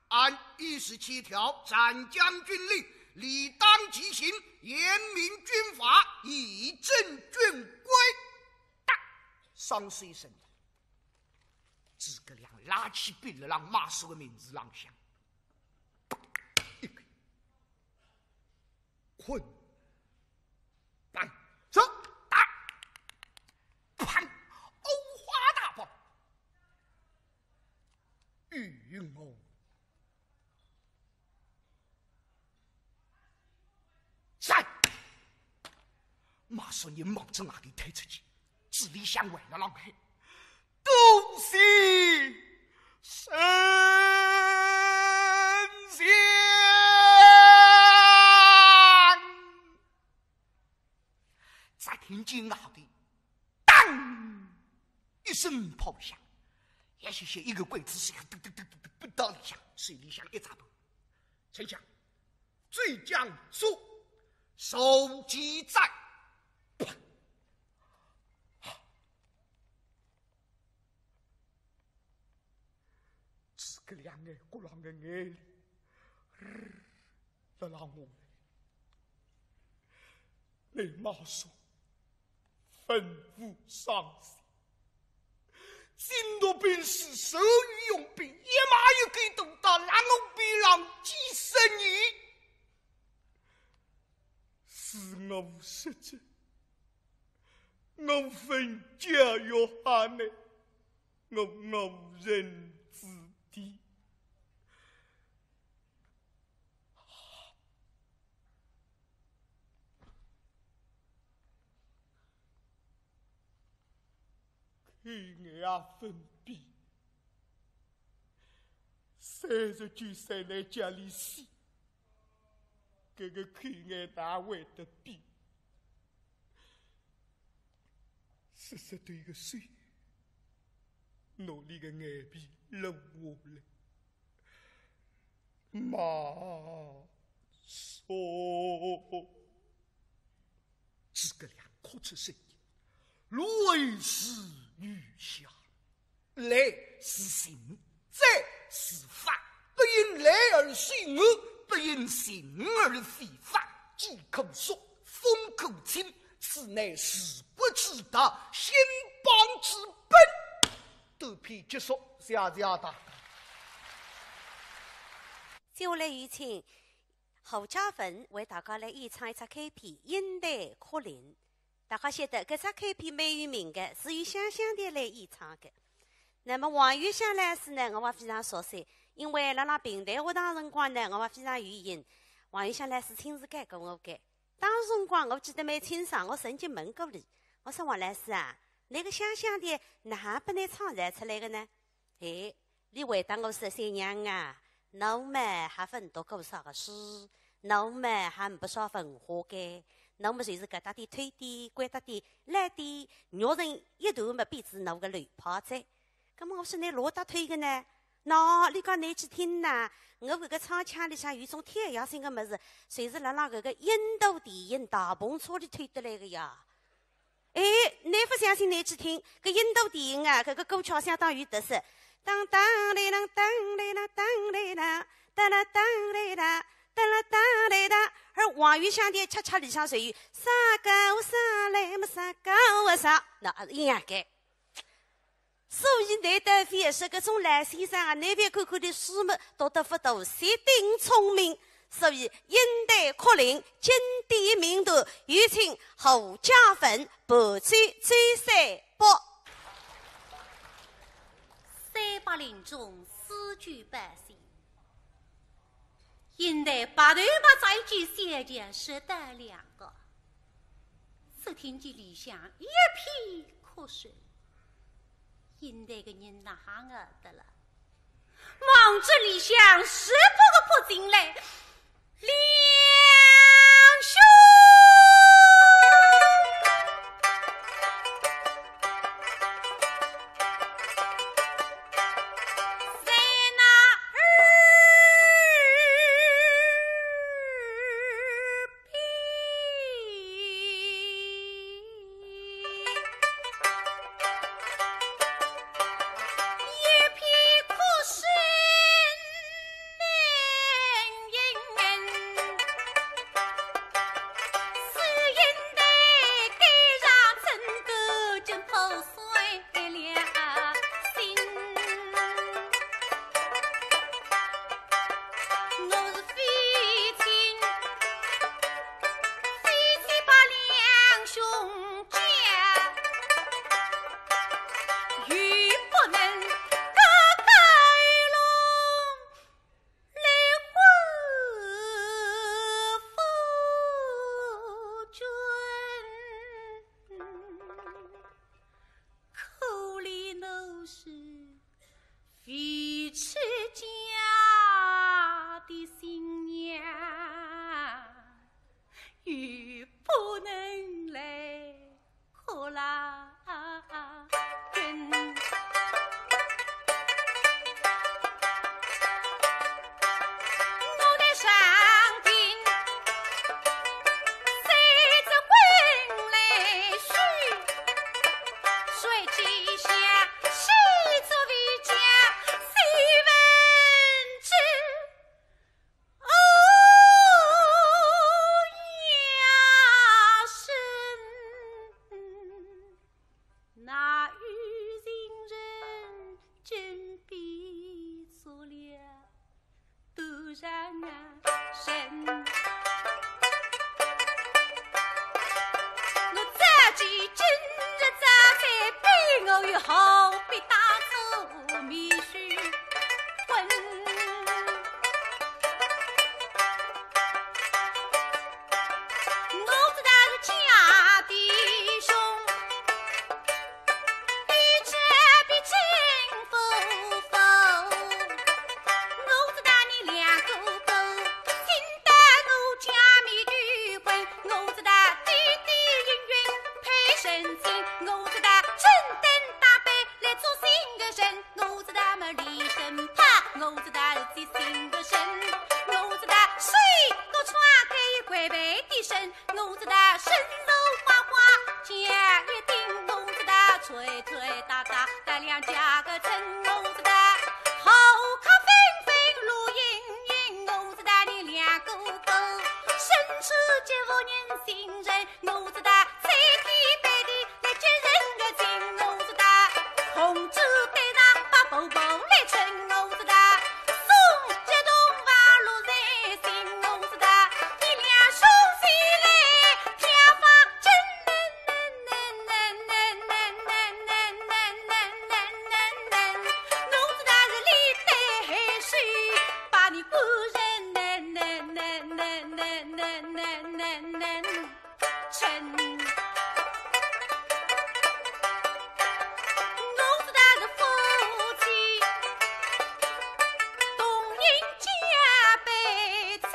按一十七条斩将军令，理当极刑，严明军法，以正军规。哒，双手一伸， 诸葛亮拿起笔来，让马谡的名字浪向。一个。困。砰！走！打！砰！五花大绑！与我在！马上人望仔外头退出去，嘴里向还勒浪喊：多谢丞相！只听见外头当一声炮响，也许是一个鬼子是咚咚咚咚咚奔到里向，手里向一只棒。丞相，追将速，手机在。诸葛亮眼角浪个眼泪，日，辣浪下来。马上吩咐上司，精督兵士，手与用兵，一马一狗都到狼獒边浪几十年。是我失职，我分教育下来，我误人子弟。 口眼也朆闭，三十九岁来叫俚死，搿个口眼哪会得闭？实实对个手，拿俚个眼皮弄下来。 马上。诸葛亮哭出声音：“来是御驾，来是刑，斩是罚，不因来而受我，不因刑而受罚。饥可速，风可清，此乃治国之道，兴邦之本。”短篇结束，谢谢大家。 接下来有请胡嘉文为大家来演唱一只开篇《饮弹哭灵》。大家晓得，搿只开篇蛮有名个，是由乡乡调来演唱个。那么王元祥老师呢，我也非常熟悉，因为辣辣评弹学堂辰光呢，我也非常有幸，王元祥老师亲自教过我个。当时辰光我记得蛮清爽，我曾经问过伊，我说：“王老师啊，㑚个乡乡调哪能拨㑚创造出来个呢？” 哎，伊回答我说：“三娘啊，我么还朆读过啥个书，我么还呒不啥文化个，我么就是搿搭点推点，掼搭点拉点，肉成一团么变仔我个乱跑哉。”葛么我说：“㑚哪搭推个呢？喏，伊讲㑚去听呐，我搿个唱腔里向有种跳跃性个物事，就是辣辣搿个印度电影大篷车里推得来个呀。” 哎，㑚勿相信㑚去听，搿印度电影啊，搿个歌曲相当有特色。当当嘞当，当嘞当，当嘞当，当啦当嘞当，当啦当嘞当。而王元祥调恰恰里向属于啥高啥来么啥高啊啥，那也是一样个。所以㑚倒覅说搿种老先生啊，㑚覅看看伊书么读得勿多，绝顶聪明。 所以《饮弹哭灵》经典名段，有请胡嘉文伴奏周三八。三八临终，四句八仙，饮弹白头马再举，小将识得两个。只听见里向一片哭声，饮弹个人哪哼得了？ 望仔里向十八个扑进来，两兄在那儿 一片哭声难抑多少人。我早知今日早该避，我又何必当初面须昏。我知道是假弟兄， 你这比chính phủ否？我知道你两个狗，请到我家面去滚。我知道爹爹应允配神亲，我知道春灯打扮来做新的人，我知道么李生怕，我知道是最新的人，我知道水都穿开一块白的身， 我知道身上花花加一顶，我知道吹吹打打带两家个人，我知道好客纷纷路莺莺，我知道你两个狗，身处这无人信任，我知道在地背地来接人的情，我知道红纸对上白布布来称，我知道送这东方路人心，我知道 你两兄弟来跳法真能能能能能能能能能能能，侬知道是你对海水把你个人能能能能能能能能能能。 真。我知道是夫妻同饮加杯酒，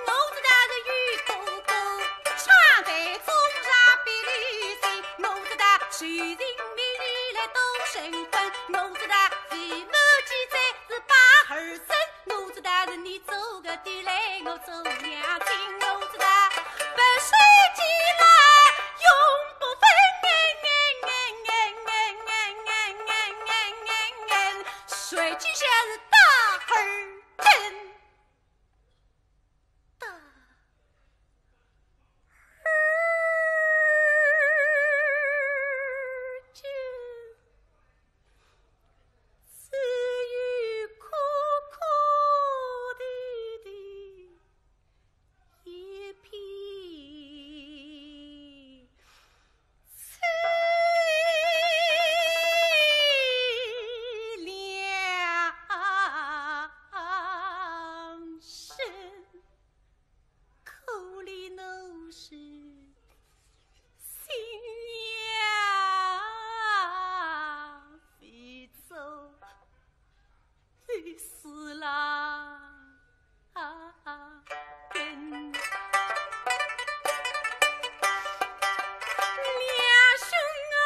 我知道是有哥哥唱在中上别离心，我知道谁人迷离来都神魂，我知道未满几岁是把儿生。 我知道是你做个爹来，我做娘亲，我知道不说起来永不分。说起来是大儿真大 只有苦苦的的一片凄凉声。 可怜奴是新娘未做，未死郎根。 两兄啊，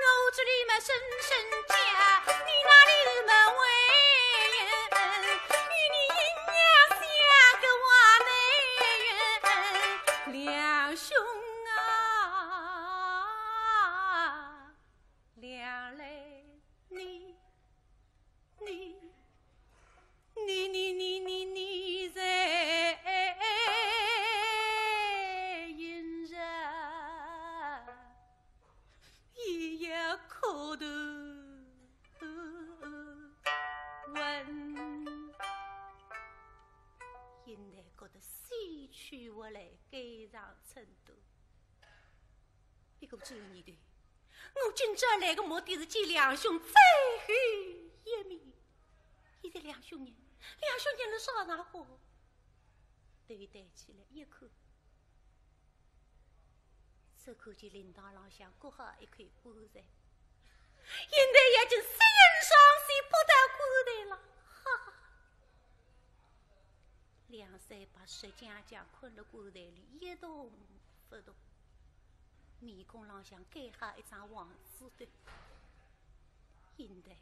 我这里么深深家，你那里么为人，与你阴阳相隔话没人。两兄啊，两来你 你，你，你，你，你，你在一人一夜苦头问。现在觉得死去活来，该上程度。 不过转念头，我今朝来个目的是见两兄最后一面。现在两兄人，两兄人辣啥场化？头抬起来一看，只看见灵堂浪向搁好一口棺材。现在已经死人双尸扑到棺材浪，哈哈。 两三百实梗梗困辣棺材里一动勿动，面孔浪向盖好一张黄纸头。现在，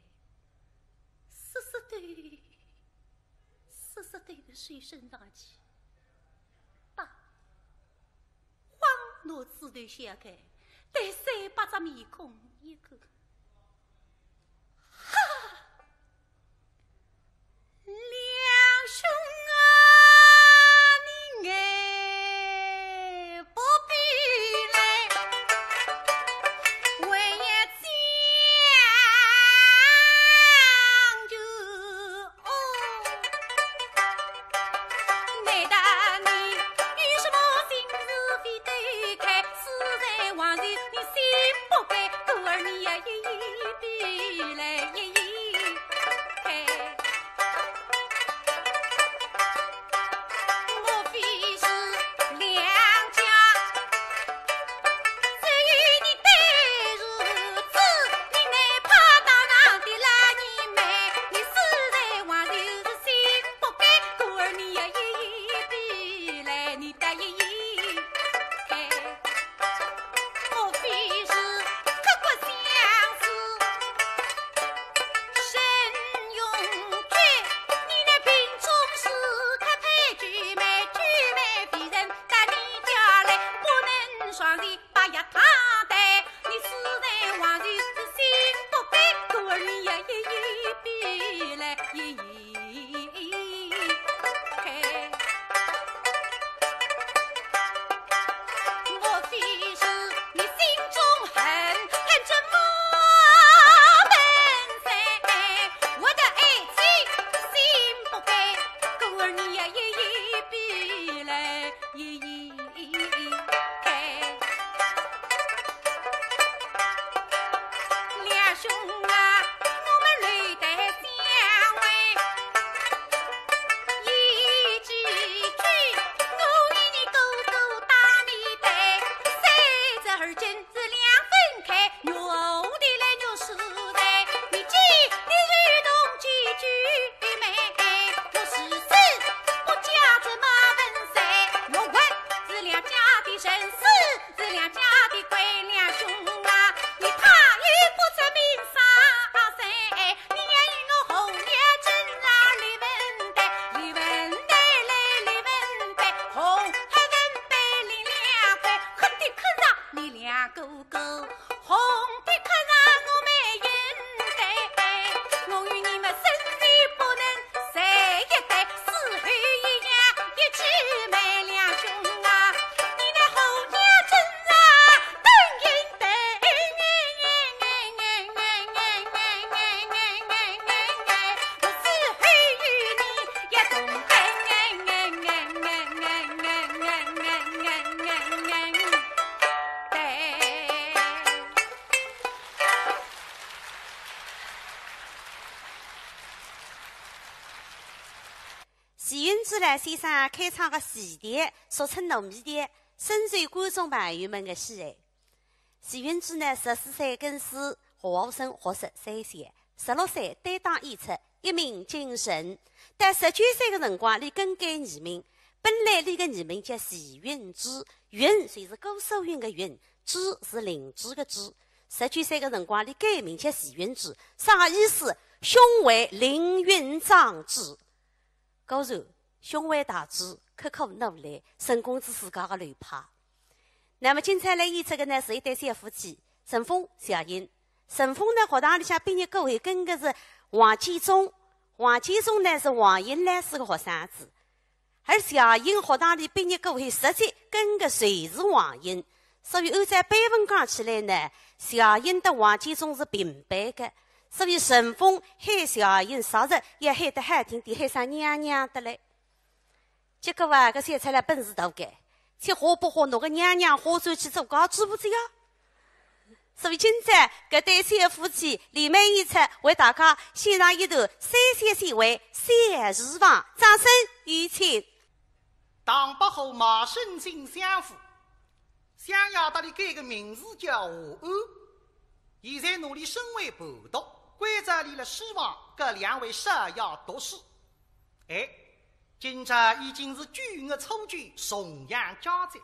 湿湿抖，湿湿抖个手伸上去，啪， 慌，拿纸头掀开，对三百只面孔一看。哈！两兄啊，你哎不必来，为一将就我非是你心中恨，恨这马门生。我的爱妻心不甘，故而你呀一一避来一一开。两兄啊，我们留得相会。 一句句，我与你哥哥打你的，三十而今是两分开，我的来我是的，你记你如同几句眉，我是死不嫁这马文才，我还是两家的人，死是两家的鬼，两兄啊，你怕也不出名啥谁， 你也与我红颜真啊，李文德，李文德嘞，李文德，红黑文德李两块，恨得看上你两个个，红的看上我美人的，我与你们生死不能在一代，死后一样的姊妹两兄啊，你那红颜真啊，等人等。 徐云志呢先生开唱个《戏调》，俗称糯米调，深受观众朋友们个喜爱。 徐云志呢，十四岁跟师华武生学习三弦，十六岁单档演出《一鸣惊人》。到十九岁个辰光，俚更改艺名，本来俚个艺名叫徐云芝，云就是姑苏云个云，芝是灵芝个芝。十九岁个辰光，俚改名叫徐云芝，啥个意思？胸怀凌云壮志。 果然，胸怀大志，刻苦努力，成功仔自家个流派。那么今朝来演出个呢，是一对小夫妻，陈峰、谢英。陈峰呢，学堂里向毕业过后，跟个是王建中，王建中呢是王英老师个学生子。而谢英学堂里毕业过后，实际跟个就是王英。所以按照辈分讲起来呢，谢英搭王建中是平辈个。 所以陈峰喊谢英，啥事也喊得好听点，喊声娘娘得嘞。结果啊，搿小赤佬本事大个，吃花不花，拿个娘娘花转去做家主婆子呀。所以今朝搿对小夫妻联袂演出，为大家献上一段三弦戏为《小厨房》，掌声有请。唐伯虎卖身进相府， 相爷搭俚改个名字叫华安，现在拿俚升为伴读，关照俚辣书房搿两位少爷读书。哎，今朝已经是九月初九，重阳佳节，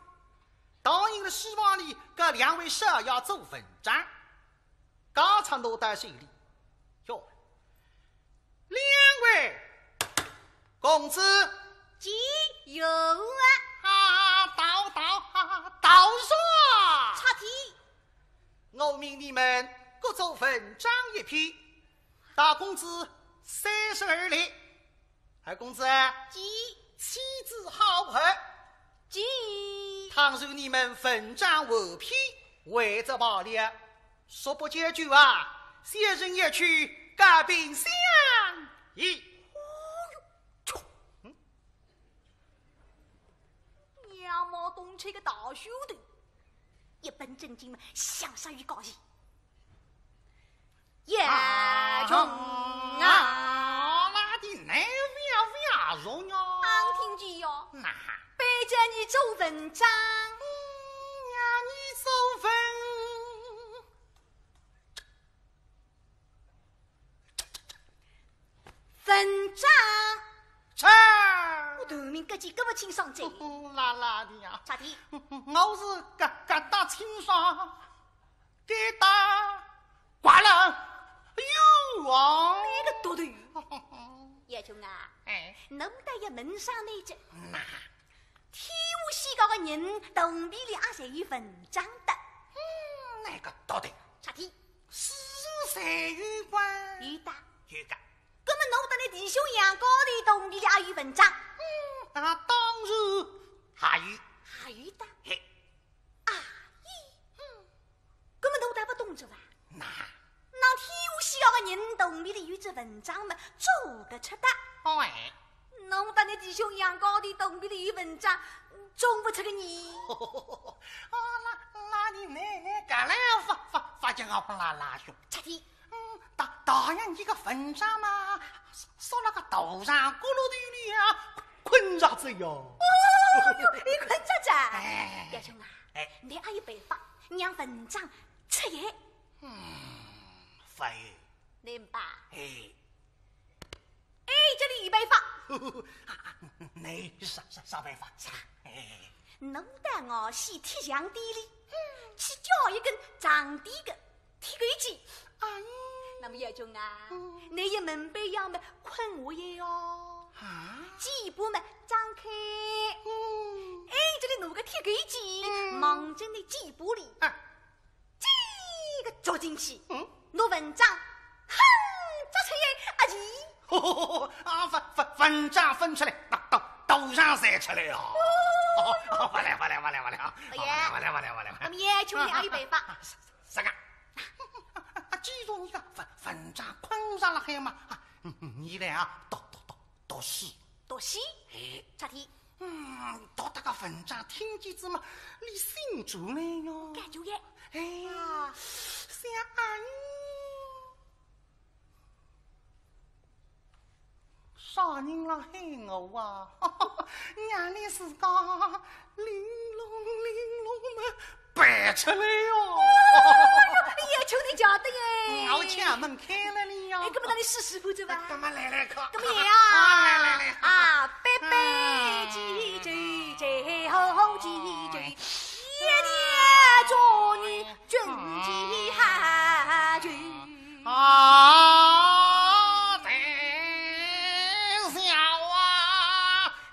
倒应了书房里搿两位少爷做文章。 刚才拿到手里，哟，两位公子。姐，有啊。啊，到，到，啊，到上。插题。我命你们各作文章一篇，大公子三十而立。 二公子。姐。妻子好合。姐。倘若你们文章完毕，回则罢了，说不解救啊，小人也去告禀相爷。哦哟，嗯。娘妈东吹个大袖头，一本正经嘛，想啥有高兴。 也穷啊。啊，那的难为啊为啊容呀。俺听见哟，那。被叫你做文章。嗯，呀，你做文。文章。这。我头名搿记搿么清爽哉。啦啦的呀。啥的？我是搿，搿搭清爽。 该打刮了，哎呦啊！你个秃头！叶琼啊，哎。侬倒也门上那只，那。天下世界个人，肚皮里也侪有文章的。嗯，那个秃头。啥体？世事侪有关。有的。有的。侬搭㑚弟兄杨高头肚皮里阿有文章？嗯，啊，当然还有。还有的？嘿。啊，咦，嗯，搿么侬倒勿懂着伐？哪？㑚天下需要个人肚皮里有只文章么，做得出的。哦，哎。侬搭㑚弟兄杨高头肚皮里有文章，做勿出个呢。哦，那，那你，你，你敢来发，发，发这个啦啦兄？七弟。嗯，大，大爷，你个文章嘛，缩，缩了个头上角落头里啊，困着仔哟。哦哟，伊困着仔。哎。表兄啊，哎。你阿有办法，让文章出现？嗯，勿有。明白。哎。哎，这里有办法。你啥，啥，啥办法？啥？哎。侬到外头铁匠店里，去叫一根长点个 铁钩机。哎。那么表兄啊，嗯。你也门板要么困下来哟。啊？几步么张开。嗯。哎，这里弄个铁钩机，嗯。望准你几步里。啊。这个捉进去，嗯。拿文章，哼，捉出来，啊，咦。啊，文，文，文章翻出来，到，到，到上晒出来哦。哦，勿来，勿来，勿来，勿来啊。哎呀。勿来，勿来，勿来，勿来。那么表兄，你还有办法。 啥个？啊，既然你个文，文章困着了海嘛，啊，你来啊，读，读，读，读书。读书？哎。啥体？嗯，读这个文章听见仔嘛，你心转来哟。感觉耶。哎，啊。想阿姨。 啥人辣喊我啊？让你自家玲珑玲珑么，爬出来哟。哎呀，表兄你晓得耶。我前门开了哩哟。哎，搿么让你试试看，对吧？搿么来来看。搿么也啊。啊，来来来。啊，八拜祭酒，最后祭酒，一年做女君祭下酒。 啊，太小啊，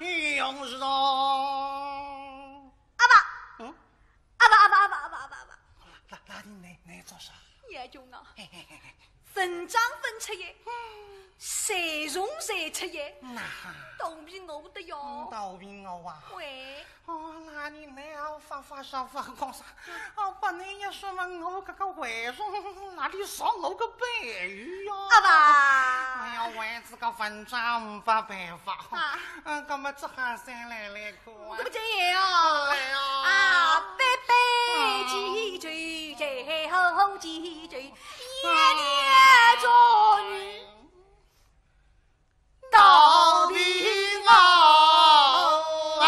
勇士哦。阿爸，嗯？阿爸，阿爸，阿爸，阿爸，阿爸，阿爸。那，那你，你做啥？表兄啊，嘿嘿嘿嘿。文章翻出来，侪虫侪出来，那。肚皮饿得哟。嗯，肚皮饿啊。喂。 哦，那你，你要发，发啥发讲啥？哦，拨你一说嘛，我搿个胃肠哪里受我个背鱼哟？阿爸。哎呀，为仔个文章没办法。啊。嗯，搿么只好先来来看啊。搿么这样哦。来哦。啊，八拜祭酒，最后祭酒，一年做女。 肚皮饿啊！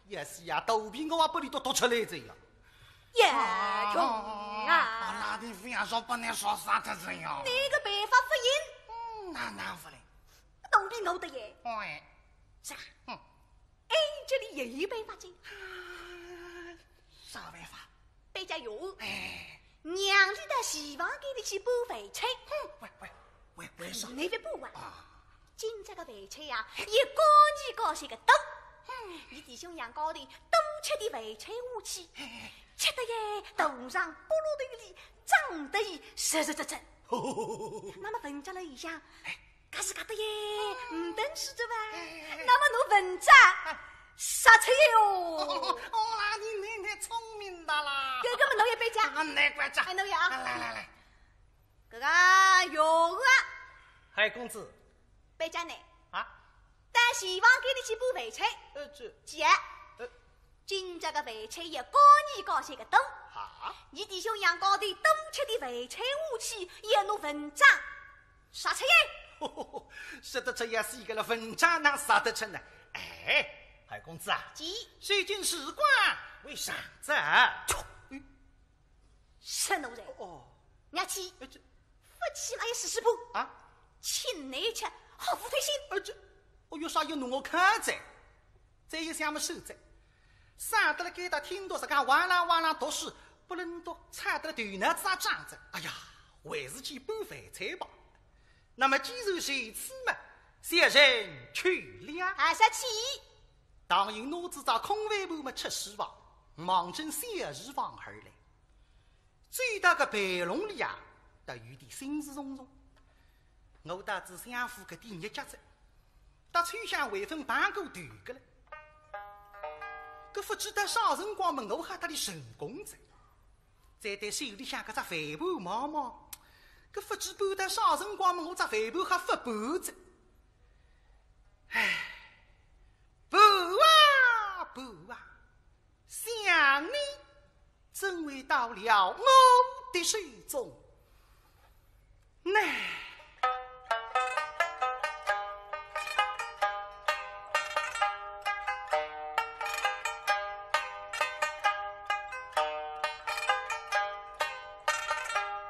也是呀，肚皮饿啊，拨俚笃读出来哉呀。表兄啊。啊，那你非要说拨俚说啥哉呀？你个办法勿灵。嗯，哪，哪勿灵？肚皮饿得耶。哎。啥？嗯。哎，这里也有办法哉。啊，啥办法？ 摆家有。哎。让俚到厨房间里去搬饭菜。哼，为，为，为，为啥？你勿搬啊？啊。今朝个饭菜呀，也高二高三个多。嗯。伲弟兄两家头多吃点饭菜下去，哎。吃得也肚肠角落头里胀得也实实在在。那么文章了一想，哎。 搿是搿搭耶，嗯。呒等事哉吧？哎。那么拿文章，哎。杀出来哟。哦，哦，那你，你，你聪明的啦。搿个么侬也摆家。啊，难怪家。哎，侬也啊。啊，来，来，来。搿个有啊。嗨，公子。摆家呢？啊？到厨房间里去搬饭菜。呃，这。姐。呃。 今朝个饭菜也高二高三个多。啊？伲弟兄两家头多吃点饭菜下去，也拿文章杀出来。说得出也是一个了，文章哪杀得出呢？哎，海公子啊，姐。如今事关为上哉。哎。说奴才。哦。娘气。哎，这。勿起嘛也试试看。啊？请你吃，好不开心。哎，这，哦哟，啥要弄我看哉？ 再一想么手哉，省得了该搭听到自家哇啦哇啦读书，拨人笃吵得了头脑子也胀哉。哎呀，还是去搬饭菜吧。那么既然如此嘛，小人去了。啊，小姐。唐寅拿仔只空饭盘么出书房，望准小书房而来。 走到个备弄里啊，倒有点心事重重。我到仔相府搿点日脚哉，搭秋香还朆碰过头个了。搿勿知道啥辰光么，我好搭俚成功哉。再对手里向搿只饭盘望望，搿勿知搬到啥辰光么，我只饭盘好勿搬哉。唉，盘啊盘啊， 想你怎会到了我的手中呢？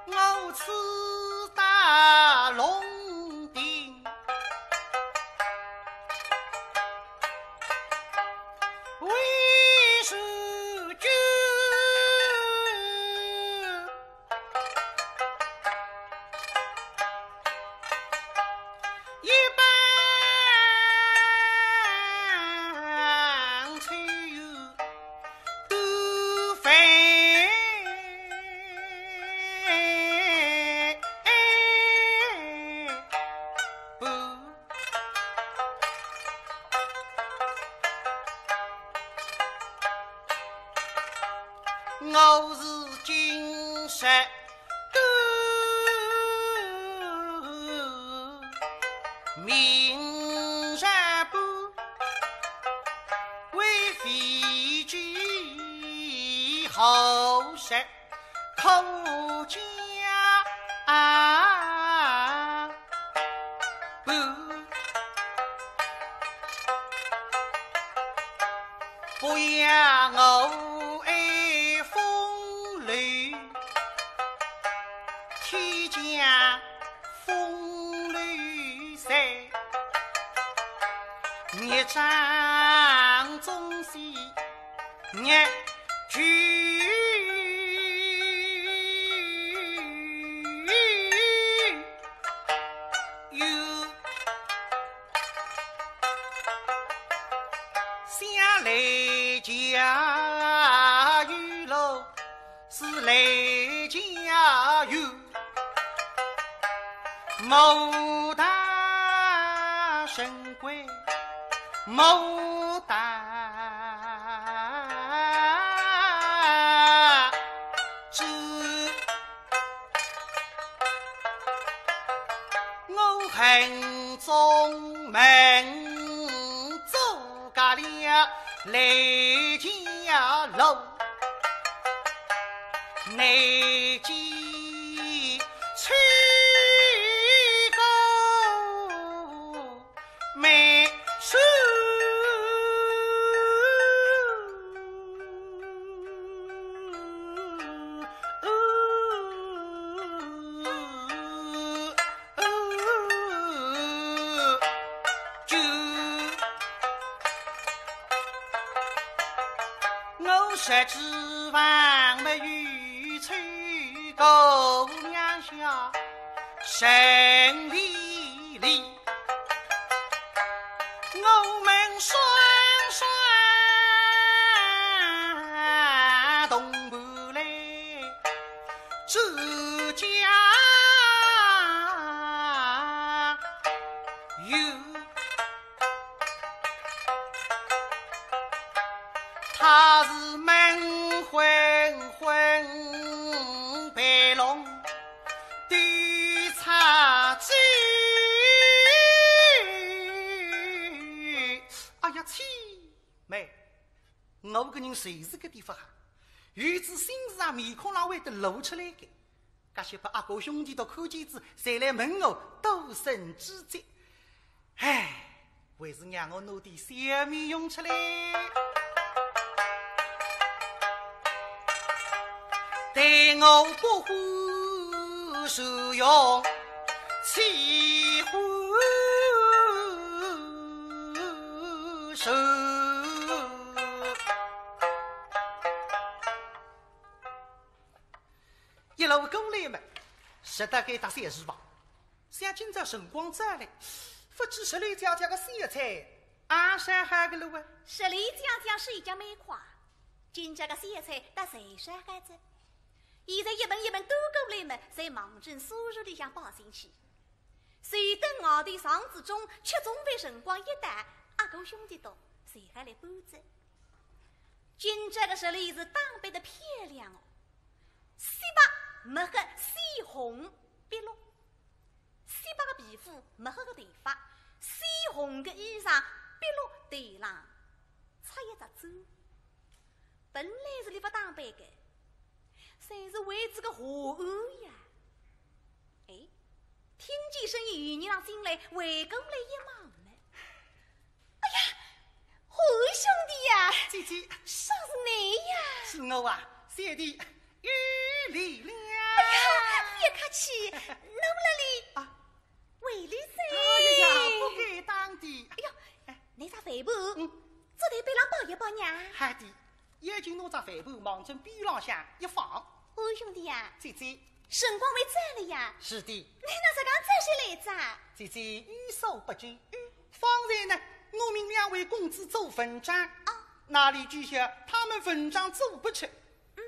我此到龙庭， 为是君一般亲友都非不。 我是今日官，明日半，为非君后事。 可嘉半，不要我爱风流，天降风流水，孽障总是 日久有想来家有路，是来家有 莫大神贵，莫大志。我恨中门，阻隔了来家路。 难见秋高梅树。我实指望没有秋姑娘下神离离，我们双双同伴来 这家有，他是闷昏昏白龙对插嘴。哎呀，气！ 妹，我搿人就是搿点勿好，有仔心事啊，面孔浪会得露出来个。搿歇拨阿哥兄弟都看见仔，侪来问我多生枝节。唉，还是让我弄点笑面容出来。待我不欢受用，岂欢 手。一路过来嘛，实在该搭三十吧。想今朝辰光早嘞，勿知十六姐姐个小菜阿烧好个了啊？十六姐姐是一家蛮快，今朝个小菜搭侪烧好哉。现在一盆一盆端过来么，侪望准书橱里向摆进去。随等外头上仔钟，吃中饭辰光一到，阿哥兄弟笃，侪还来搬哉。今朝个日里是打扮得漂亮哦，雪白墨黑鲜红碧绿。 雪白个皮肤，墨黑个头发，鲜红个衣裳，碧绿头浪，插一只簪。本来是俚勿打扮个，侪是为仔个华安呀。哎，听见声音，由里向进来，回过来一望呢。哎呀，华安兄弟呀！姐姐。啥是你呀？是我啊，小弟有礼了。哎呀，覅客气，侬辣里？啊， 回礼哉。哎呀，不敢当的。哎哟，拿只饭盘，嗯。桌台背浪摆一摆呀。好的，要紧拿只饭盘望准边浪向一放。哦，兄弟呀，姐姐。辰光还早了呀。是的。你哪能刚早些来哉？姐姐有所不知，嗯。方才呢，我命两位公子做文章，啊。那里知晓他们文章做不出，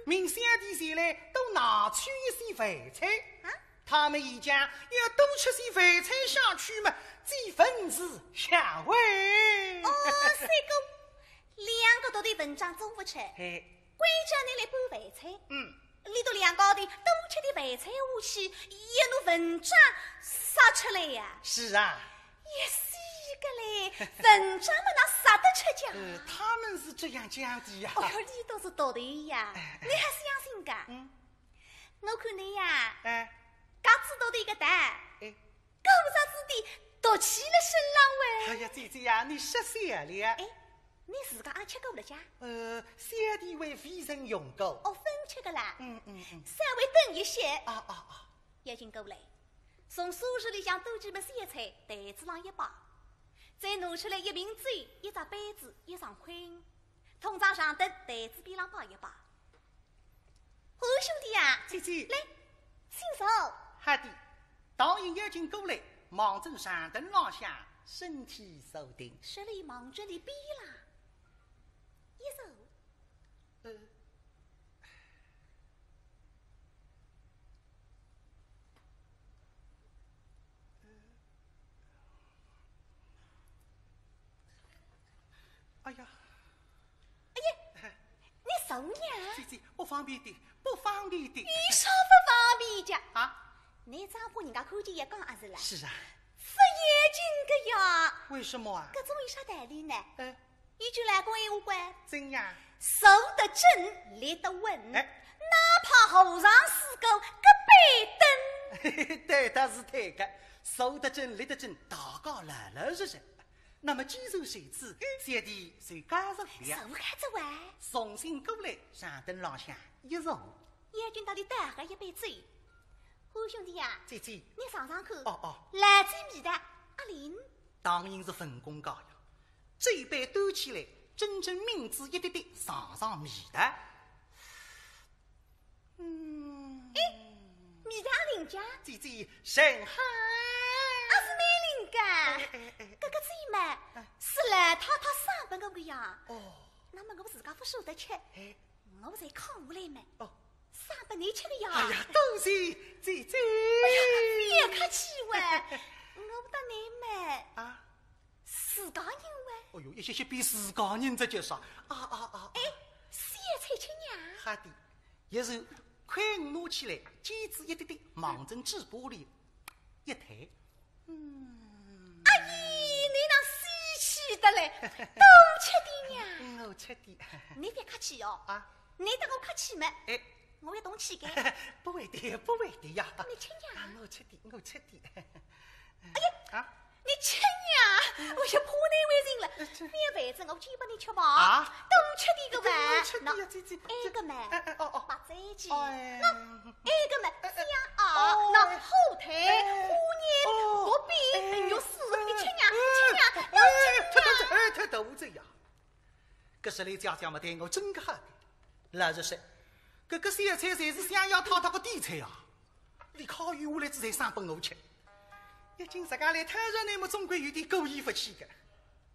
命小弟前来多拿取一些饭菜。啊？他们一家要多吃些饭菜下去嘛，祭文字下位。哦，三哥，两个笃对文章做勿出，嘿。关照你来搬饭菜。嗯。俚笃两家头多吃点饭菜下去，要拿文章杀出来呀。是啊。 也是个嘞，文章么哪杀得出家？呃，他们是这样讲的呀。哦哟，俚笃是毒头呀，哎，哎。你还相信个？嗯。我看你呀，哎。夹子笃对个蛋，哎。果子子的毒气了身浪喂。哎呀，姐姐呀，你说笑了。哎，你自家阿吃过了家？呃，小弟为夫人用过。哦，分吃个啦。嗯，嗯，嗯。稍微等一歇。啊，啊，啊。 要紧过来，从书橱里向端几盆小菜台子浪一摆，再拿出来一瓶酒、一只杯子、一床筷，统装上等台子边浪摆一摆。好兄弟啊，姐姐。来，请坐。好的，倒也要紧过来，望准长凳浪向身体坐定。说了望准俚边浪一坐。 呃，呃，哎呀，哎呀，你坐呀？姐姐，不方便的，不方便的。有啥不方便的？啊？你丈夫人家看见也讲阿是啦？是啊。不要紧的呀。为什么啊？搿种有啥道理呢？呃， 有句老古闲话讲，怎样？坐得正，立得稳，哎。哪怕和尚师哥隔壁等。对，倒是对个，坐得正，立得正，大家老老实实。那么既然如此，小弟就告辞了。坐开这位。重新过来，长凳浪向一坐。要紧到里倒上一杯酒。好兄弟呀，姐姐。你尝尝看。哦，哦。老酒味道，阿灵。当然是文公家呀。 这一杯端起来，真正抿仔一滴滴，尝尝味道。嗯。哎，味道灵家？姐姐，甚好。啊，是蛮灵个。哎，哎，哎。搿个酒嘛，哎。是老太太赏拨我个呀。哦。那么我自家勿舍得吃。哎。 我才扛下来嘛。哦。赏拨你吃个呀。哎呀，多谢姐姐。哎呀，覅客气喂，我搭你嘛。啊？自家人喂。哦哟，一歇歇变自家人，这叫啥？啊，啊，啊。哎，小菜吃呀。好的，一手筷拿起来，尖仔一滴滴，望准嘴巴里一推。 嗯。哎呀，你哪稀奇得嘞，多吃点呀。嗯，我吃点。你覅客气哦。啊？你搭我客气嘛，哎。我要动气个。不会的，不会的呀。你吃呀。啊，我吃点，我吃点。哎呀，啊？你吃呀，我要怕你为情了。呃，这……面饭子我就拨你吃吧。啊？多吃点个嘛。我吃点呀，姐姐。哎，搿个嘛。哎，哎，哦，哦。白斩鸡。哎。 哎，搿么，哎，哎，这样啊，哦，那火腿、哎，虾仁、哦，薄饼、哎，肉丝，哎，你吃呀，哎，吃呀，哎，要吃呀。太大，哎，太大，我这样。搿是来讲讲嘛，对我真个好的。老实说，搿个小菜侪是想要讨讨个底菜啊。你考虑下来，只才赏拨我吃。 一径自家来讨饶，那么总归有点过意勿去个。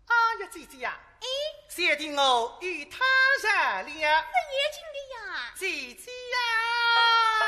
哎呀，姐姐呀，哎，小弟我又讨饶了。不要紧的呀。姐姐呀。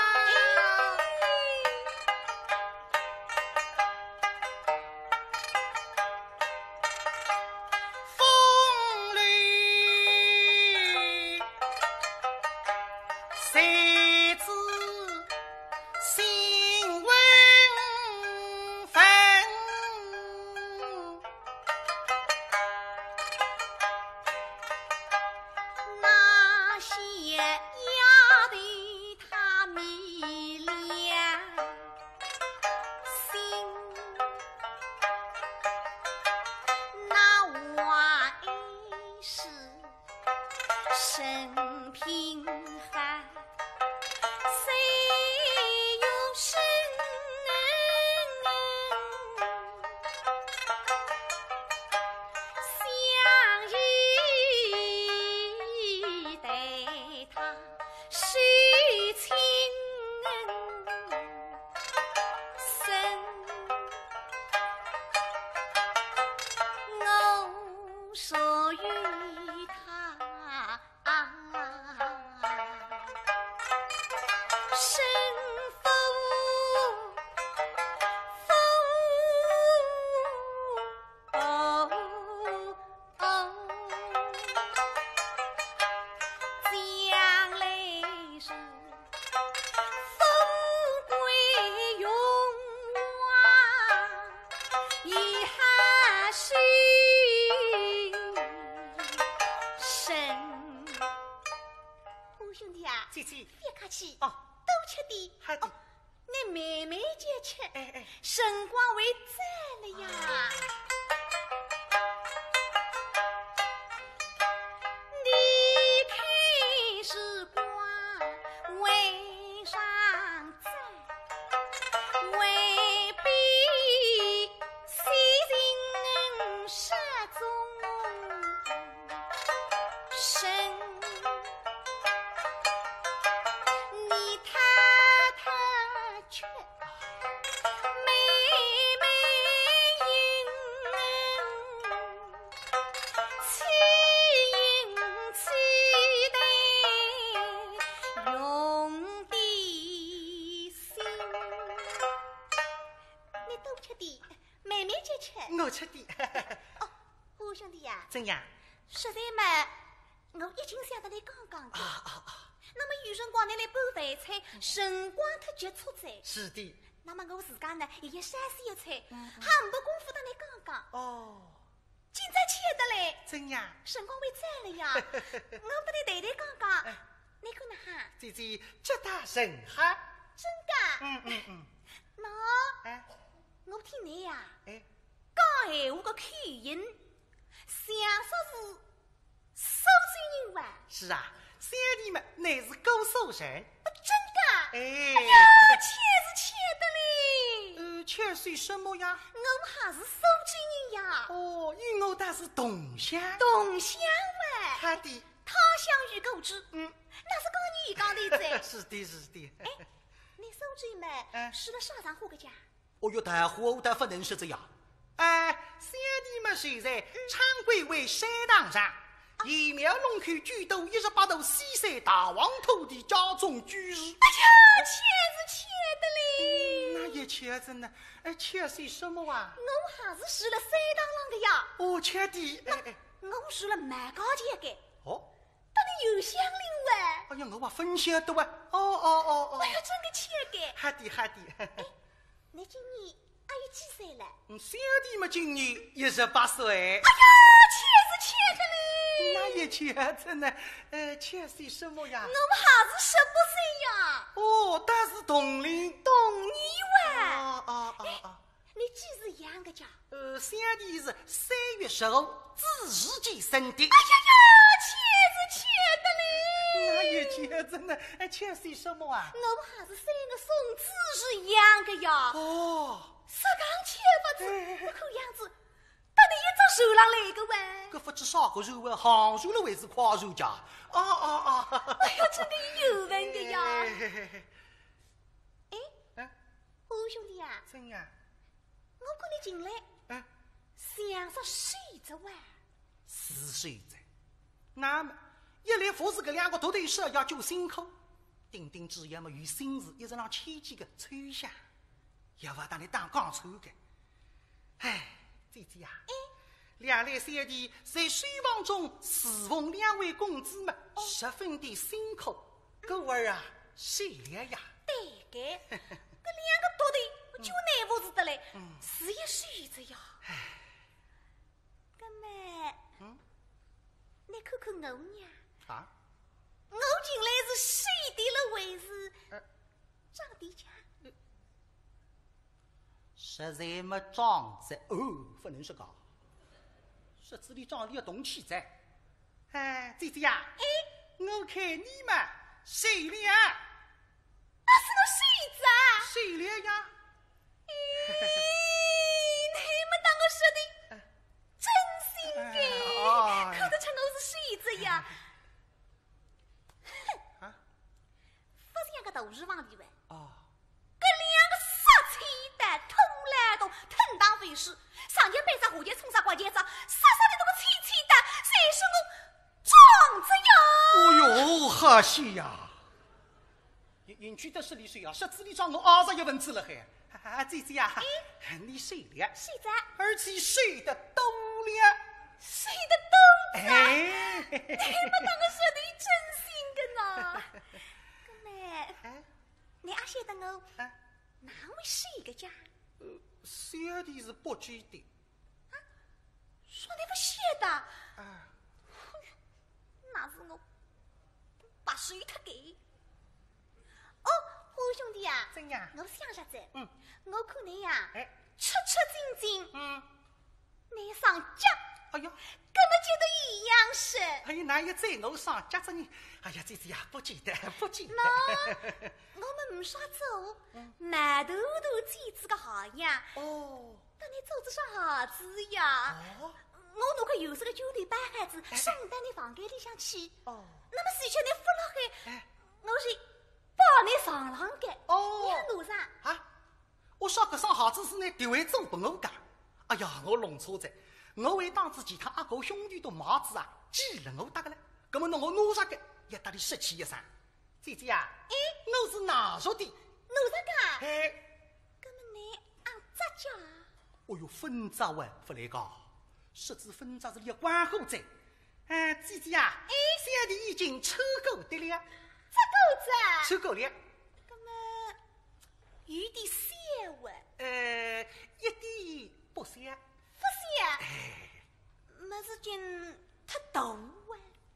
人品好，谁有谁能相依待他，谁情深，我属于他。 生父父哦哦，将来是富贵荣华，以后是生。 哦，兄弟啊，姐姐。覅客气，哦。多吃点。好的。哦，你慢慢叫吃，哎，哎。辰光会早了呀。啊。你看时光会上早，未必 谁人能说中身？你太太去，妹妹应此应此的用的心。你多吃点， 慢慢叫吃。我吃点。哦，我兄弟呀，怎样？实在嘛，我已经想搭你讲讲的。啊，啊，啊。那么有辰光你来搬饭菜，辰光忒急促哉。是的。那么我自家呢，也要少洗一菜，嗯，嗯。还没功夫搭你讲讲。哦。今朝吃得来。怎样？辰光会早了呀，我搭你谈谈讲讲。哎。你看哪哈？姐姐，这倒甚好。真的？嗯，嗯，嗯。喏，哎。 我听你呀，哎。讲闲话个口音，像煞是苏州人哇。是啊，小弟嘛，乃是姑苏人。啊，真的？哎。哎呀，巧是巧得嘞。呃，巧些什么呀？我还是苏州人呀。哦，与我倒是同乡。同乡哇。好的。他乡遇故知。嗯。那是讲你讲的哉。是的，是的。哎，你苏州嘛，嗯。住了啥场化个家？ 哦哟，大伙都勿能说这呀。哎，小弟嘛，住在昌贵会山塘上，沿庙弄口九都一十八度西山大王土地家中居住。哎呀，巧是巧得嘞。嗯，那也巧着呢。哎，巧些什么啊？我还是住了山塘浪的呀。哦，巧的。哎，哎。我住了蛮高级的。哦。 搭你有相邻哇。哎呀，我还勿晓得哇。哦，哦，哦，哦。哎呀，真个巧个。好的，好的。哎，你今年阿有几岁了？嗯，小弟嘛，今年一十八岁。哎呀，巧是巧得嘞。那也巧着呢。呃，巧些什么呀？我们还是十八岁呀。哦，但是同龄。同年哇。哦，哦，哦，哦。 你几时养个家？呃，小弟是三月十五子时节生的。哎呀呀，巧是巧得嘞。那也巧着呢，哎，巧些什么啊？我还是三月送子时养个呀。哦。实梗巧法子，哎。我看样子，搭你一只船浪来个哇。搿勿知啥个船啊，航船了还是快船家？哦，哦，哦。哎呀，真个有文个呀。哎，嘿，嘿，嘿。 哎，哎？哦，兄弟啊，怎样？我看你近来，哎？像煞瘦仔哇。是瘦仔。那么，一来服侍搿两个独头少爷就辛苦，顶顶主要么有心事，一直让牵记个抽象，也勿搭你打讲抽个。 哎，姐姐呀，哎。两位小弟在书房中侍奉两位公子嘛，哦。十分的辛苦，故而啊，瘦了呀。对个，搿两个独头就难服侍得来，嗯。是也瘦仔呀。哎。搿么，嗯？你看看我呀。啊？我近来是瘦点了还是，呃。 长点强。实在么长哉，哦，勿能说讲。说仔俚长俚要动气哉。哎，姐姐呀，哎。我看你嘛，睡了。啊，是我睡着啊？睡了呀。咦，你们当我说的真心的，哎，哦。看得出我是睡着呀。哼，啊？发现个大事房里喂。哦。 搿两个杀千刀，吞来个吞当回事，上前扳杀，下前冲杀，关节杀，杀杀的那个千千刀，侪是我撞着呀！哦哟，好些呀！因，因去得是你睡啊，十指里撞我二十一分子了还。啊，姐姐呀，哎。你睡了，睡着。而且睡得多了。睡得多着？哎。你们当我说的真心的呢？哥们，哎。 你阿晓得我啊？哪位是一个家？呃，小弟是不记得。啊？说你不晓得？啊。哎呦，那是我白手一脱个。哦，花兄弟啊，怎样？我想着仔，嗯。我看你呀，哎。出出进进，嗯。 你上脚，哎呀。跟我脚得一样深。哎呀，哪有在我上脚着呢？哎呀，姐姐呀，不记得，不记得。喏，我们没啥走，嗯。慢头头姐子个鞋呀。哦。那你走仔啥鞋子呀？哦。我拿块有色个旧的白鞋子，哎，哎。送到你房间里向去。哦。那么事体你勿落海，哎。我是抱你上浪个。哦。你要拿啥？啊？ 我说搿双鞋子是拿弟为做拨我个。哎呀，我弄错仔，我还当仔其他阿哥兄弟都买仔啊，寄了我搭个嘞。葛么侬我拿着个，也搭里失气一声。姐姐啊，哎。我是拿着的。拿着个？哎。葛么你阿扎脚啊？哦哟，分扎喂，勿来个。说仔分扎是要关火仔。哎，姐姐啊，哎。小弟已经抽过的了。扎过仔啊？抽过了。葛么 有点小啊。呃，一点不小。不小？哎。么事情忒大啊。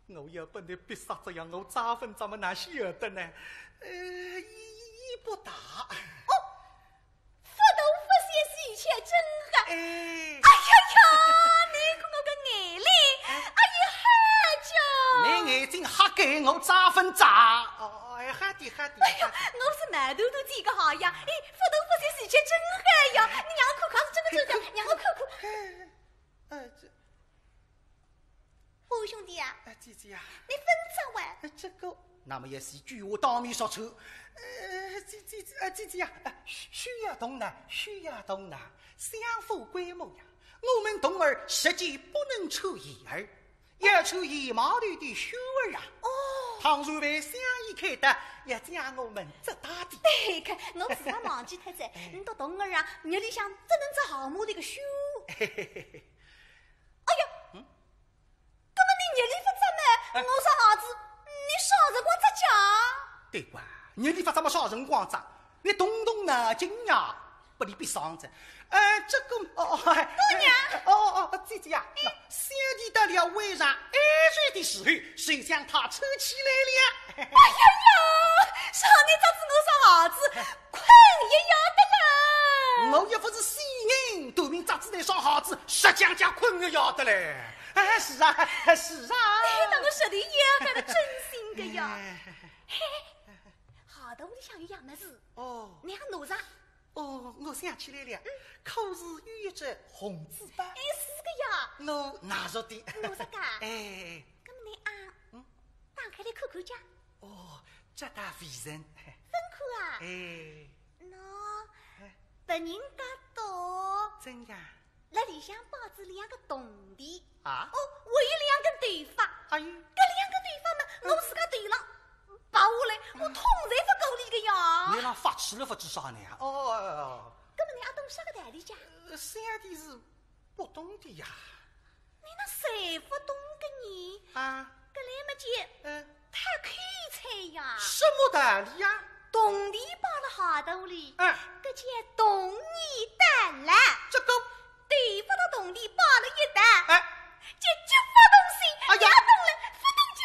我要拨你逼煞这样，我咋分怎么哪晓得呢？呃，也，也不大。哦，不大不小，事体真好。哎。哎呀呀，你看我个眼泪，哎。哎呀，好叫。你眼睛瞎该，我咋分咋？哦，哎，好的，好的，哎呀，好的。我是慢头头几个好呀，哎， 勿大不小，事体真好呀，你让我看看是真个假个，让我看看。哎，这，哦，兄弟啊，哎，姐姐呀，你分着喂。哎，这个，那么也是句话当面说出。呃，姐，姐，姐，哎，姐姐呀，哎，休，休要动怒，休要动怒，相府规模呀，我们童儿实际不能出言儿。 要出姨妈头的羞儿啊。哦。倘若被相爷看到，要将我们责打的。对个，我自家忘记脱仔，哎。你到童儿啊，日里向只能着好母的个羞。哎呀，嗯？葛么你日里勿着么，哎。我啥儿子，你啥辰光着脚？对个，日里勿着么啥辰光着？ 你动动脑筋呀，拨你逼伤着。哎，这个，哦，哦，哎，姑娘。哦，哦，哦，姐姐呀，哎。那小弟到了晚上安睡的时候，谁将他抽起来了。哎呀呀，让你着仔我啥儿子，困一夜的啦。我又不是死人，都明着仔你啥儿子，实讲讲困一夜的嘞。哎，是啊，是啊。哎，那我说的也还是真心的呀。哎。嘿，鞋头里向有样么事。 哦。你还拿着？哦，我想起来了，嗯。可是有一只红纸包。哎，是个呀。我拿着的。拿着个？哎。那么你啊，嗯。打开来看看家。哦，这倒未曾。分看啊？哎。喏，哎。别人家多。怎样？ 那里向摆仔两个铜钿。啊？哦，还有两根头发。哎呦。搿两根头发嘛，嗯。我自家头浪拔下来，我统侪勿顾俚个呀。你让发起了发起啥呢？哦，哦，哦。搿么你阿懂啥个道理介？呃，小弟是不懂的呀。你哪会勿懂个呢？啊？搿来么就，嗯。太口才呀。什么道理呀？铜钿摆了鞋头里，嗯。搿叫铜钿到了。这个 头发搭铜钿摆了一道，哎。结结勿动心，哎呀。也动了，勿动脚。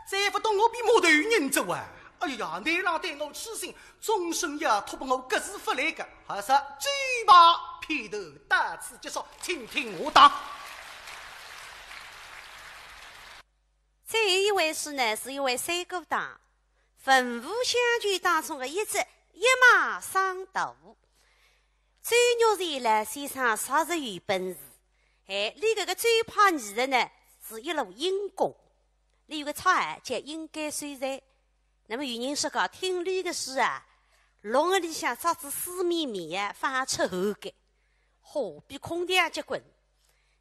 再勿动，我比木头人做啊！哎呀，你让对我痴心，终身要托拨我搿是勿来个。好，说，嘴巴片头到此结束，请听下档。对伊一回书呢，是一回山歌档，文武相救当中的一只一马双渡。周玉泉老先生确实有本事，哎，俚搿个周派艺术呢，是一路阴功，俚有个绰号叫阴间秀才。那么有人说讲，听俚个书啊，笼子里向扎仔丝绵绵啊，发出汗个，好比空调结棍。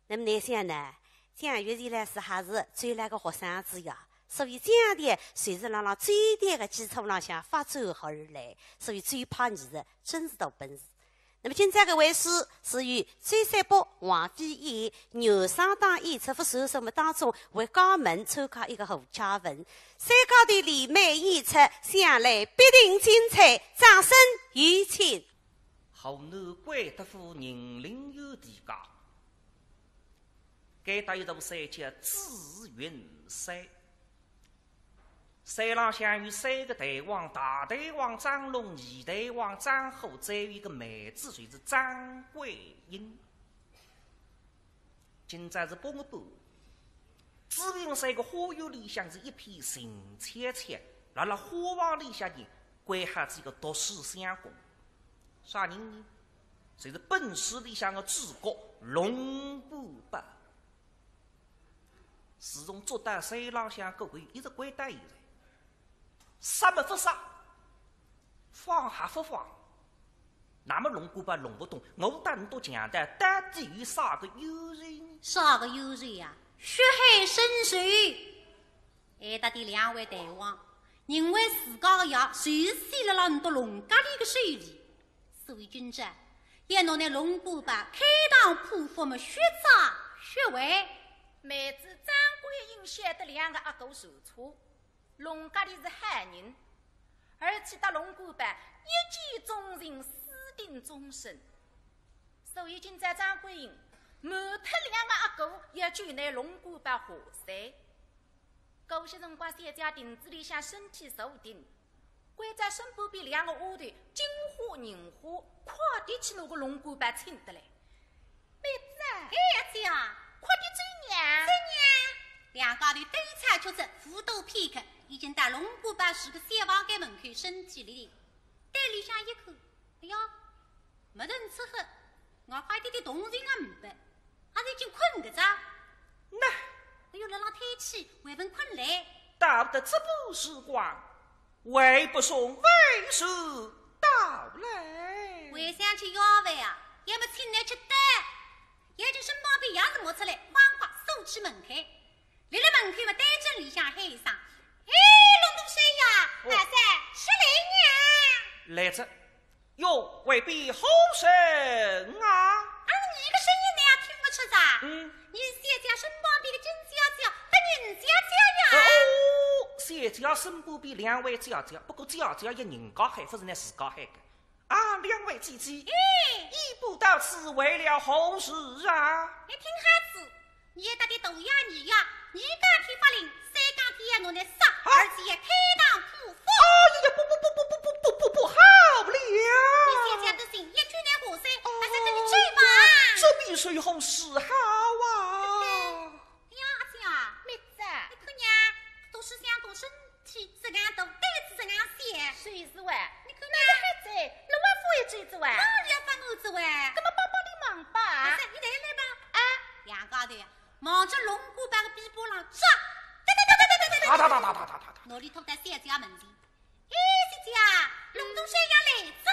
那么倷想呢，蒋玉泉老师还是周老个学生子呀，所以蒋调就是辣辣周调个基础浪向发展而来，所以周派艺术真是大本事。那么今朝搿回书是由周三伯、王飞燕、原双档演出勿算数么当中为家门参加一个胡家文，三家头联袂演出，想来必定精彩，掌声有请。 河南贵德府宁陵县地界，该搭一座山叫紫云山。山浪向有三个大王，大大王张龙，二大王张虎，再有一个妹子，就是张桂英。今朝是八月半，紫云山个花园里向是一片静悄悄，辣辣花房里向呢，关好仔一个读书相公。 啥人呢？就是本书里向个主角龙虎豹。自从捉到山浪向过后，一直关到现在，杀么勿杀，放也勿放。那么龙虎豹弄勿懂，我搭倷讲讲，到底有啥个由头呢？啥个由头呀？血海深仇。 哎，搭点两位大王，认为自家个爷就是死辣辣倷笃龙家里个手里，所以今朝要拿倷龙虎豹开膛破腹么血债血还。妹子张桂英晓得两个阿哥受错，龙家里是好人，而且搭龙虎豹一见钟情，私定终身。所以今朝张桂英瞒脱两个阿哥，要救倷龙虎豹下山。 搿歇辰光，小姐亭子里向身体坐定，关照身旁边两个丫头金花、银花，快点去拿个龙虎豹请得来。妹子啊，哎，阿姐啊，快点走呀！走呀！两家头对唱曲子，舞踱片刻，已经到龙虎豹住个小房间门口身体里。对里向一看，哎呀，没人出去，外加一点点动静也没得。 阿是已经困个哉？那哎哟，辣辣推起，还勿困嘞？到得这步时光，还不送为师到来。回想起要饭啊，要么请倷吃得，要紧身旁边钥匙摸出来，方块锁起门开。立辣门口么，对准里向喊一声：“哎，龙虎豹呀，哦大嫂，吃来呀！”来哉。 哟，外边好人啊！啊，倷个声音倷也听勿出哉？嗯。倷是小姐身旁边个金姐姐，搭银姐姐呀。哦，小姐身旁边两位姐姐，不过姐姐要人家喊，勿是倷自家喊个。啊，两位姐姐，哎，一步到此为了何事啊？倷听好仔， 倷搭点大爷二爷，二更天发令，三更天要拿倷杀，啊而且要开膛破腹。哎呀呀，不不不不不不不不不好了！倷小姐得信，要救倷下山，还是跟倷走吧？这比谁好是好啊？哎呀，阿姐啊，妹子啊，倷看呀，读书相公身体这样大，胆子这样小。谁是喂？倷看那个孩子，侬还勿会走子喂？哪里要发我子喂？那么帮帮你忙吧。不是，倷来来吧。啊，两家头呀，望着龙虎豹个臂膊浪扎，哒哒哒哒哒哒哒哒。拿俚拖到小姐门前。哎，小姐啊，龙虎豹要来哉。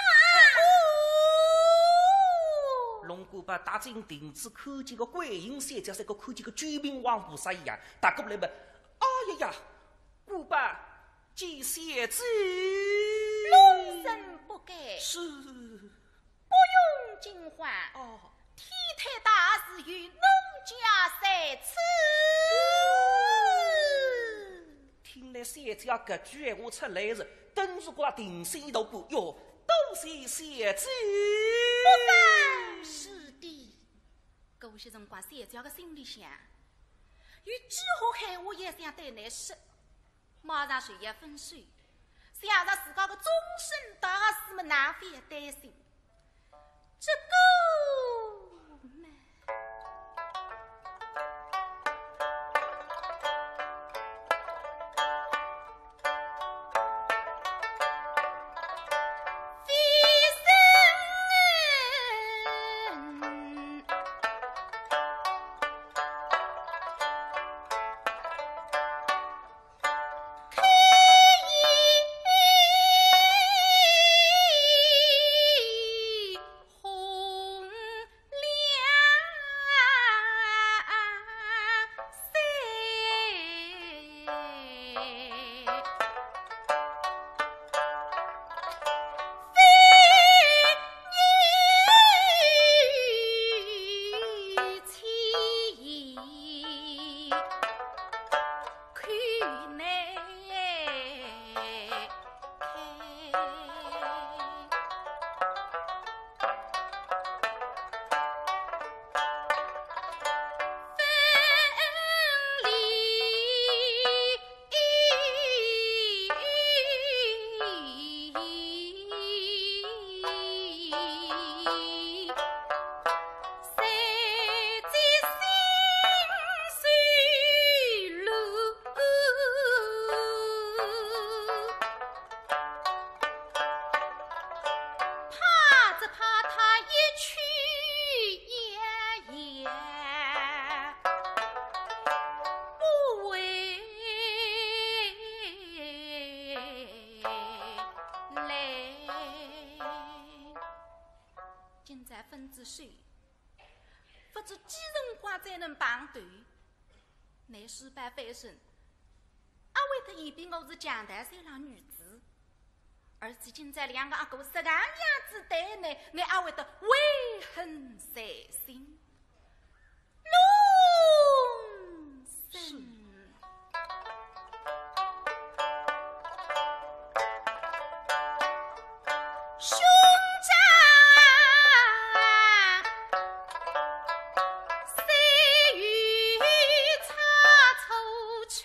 龙虎豹踏进亭子，看见个桂英小姐，像个看见个救命王菩萨一样，踏过来么，哎呀呀，虎豹见小姐。龙生不改，是。不用惊慌。哦。天台大树有奴家在此。听了小姐搿句闲话出来是，顿时觉得定心一大步，哟，多谢小姐。不敢，师弟。搿歇辰光，小姐个心里想，有几化闲话也想对倷说，马上就要分手，想着自家个终身大事么，哪会担心？这个嘛，勿知几辰光才能碰头。乃世伯翻身，阿会得嫌比我是强盗山浪女子，而且今朝两个阿哥实梗样子对乃，乃阿会得悔恨在心。 龙生。兄长，虽有差错处，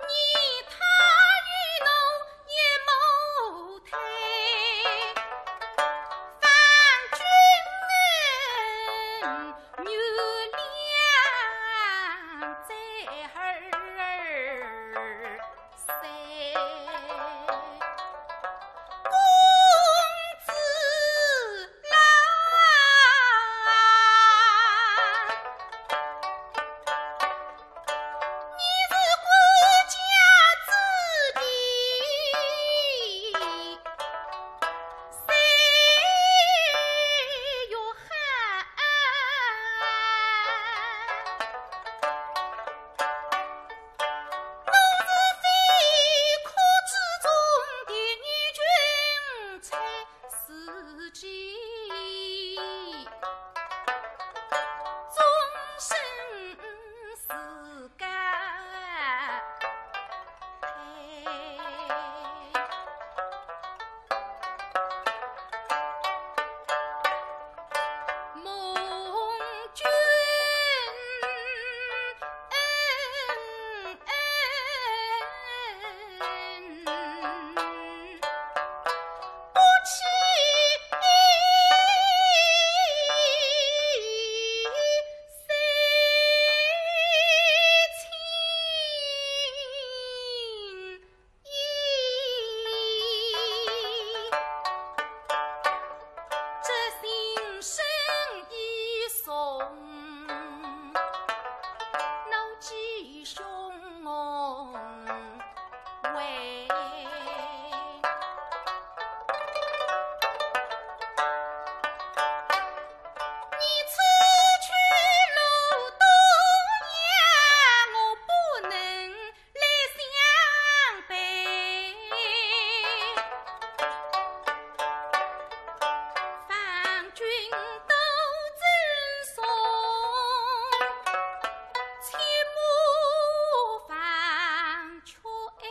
你他与我也无推，望君能原谅在儿谁？公子郎，你是国家之计，谁又害？ 我是非科之中的女君，才自己终身自家配。 蒙君恩恩不弃谁情。 意，这心生一松，老弟兄喂。 你此去路多远，我不能来相陪。望君多珍重，切莫忘却哀。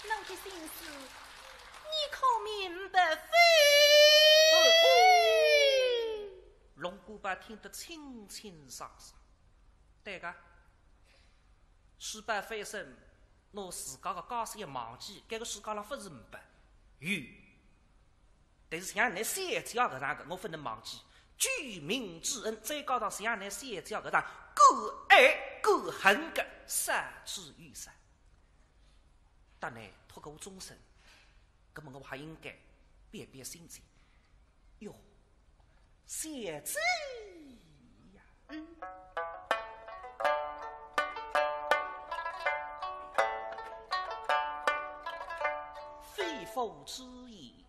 我的心思，你可明白否？龙虎豹听得清清爽爽。对个，世伯翻身，拿自家个家事也忘记，搿个世界浪勿是呒不。有 但是像倷小姐搿样个，我勿能忘记救命之恩，再加上像倷小姐搿样敢爱敢恨个，少之又少。搭倷托孤终身，葛末我还应该变变心情。哟，小姐呀，嗯。肺腑之言，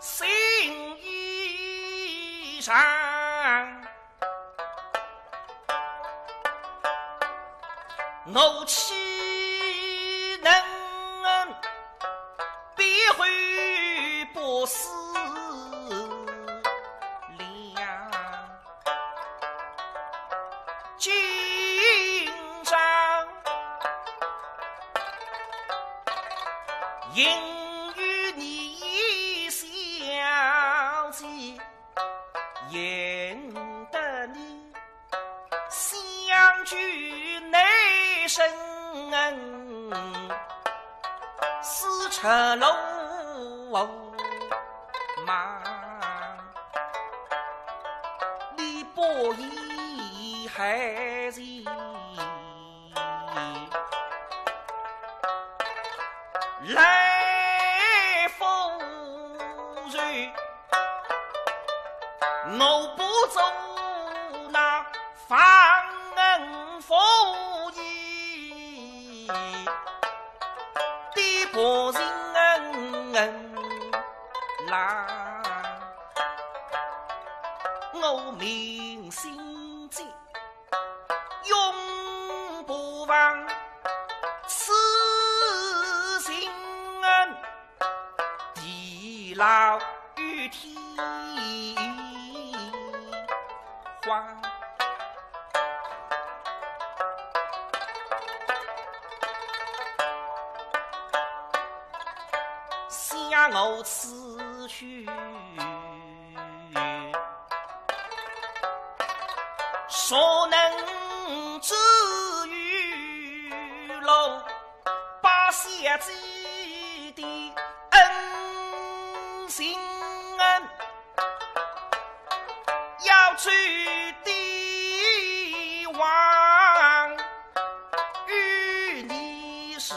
心意上，我岂能避讳不思量？ 今朝应与你小姐言与内生死出路嘛，你不依还是来夫人，我不做那 放恩负义的薄情郎，我明心志，永不忘此情恩。 地老与天荒。想我此去，所能之于路， 把小姐的恩情要追的忘，与你是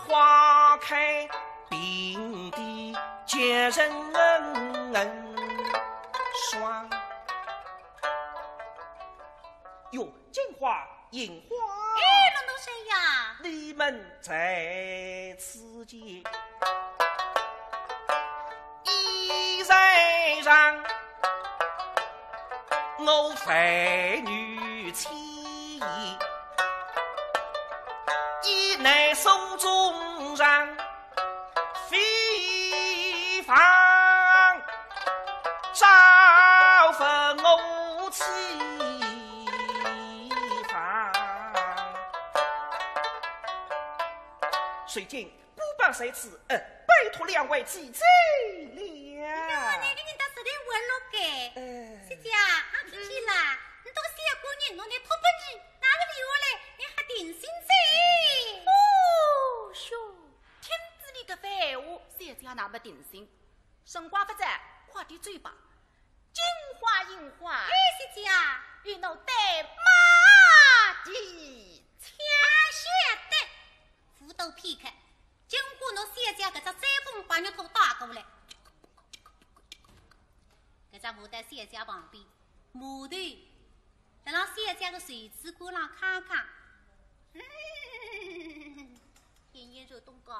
花开并蒂结成双。哟， 金花、银花。哎，龙头山呀。你们在此间，依然让我万语千言，以内手中人 非凡，招呼我起房。谁见姑伯在此，呃，拜托两位姐姐了。哟，那个人倒是挺文绉个。哎。小姐啊，阿姐啦，你这个小官人，侬拿托拨你，哪个留下来，你还定心哉？哦哟， 听仔俚个闲话，小姐那么定心。辰光勿早，快点走吧。金花、银花，哎，小姐啊。与我带马蹄。且慢些，武斗片刻，金花拿小姐搿只三峰白玉兔带过来，搿只马到小姐旁边，马头 辣辣小姐个袖子管浪揩揩。嗯，闲言说东家，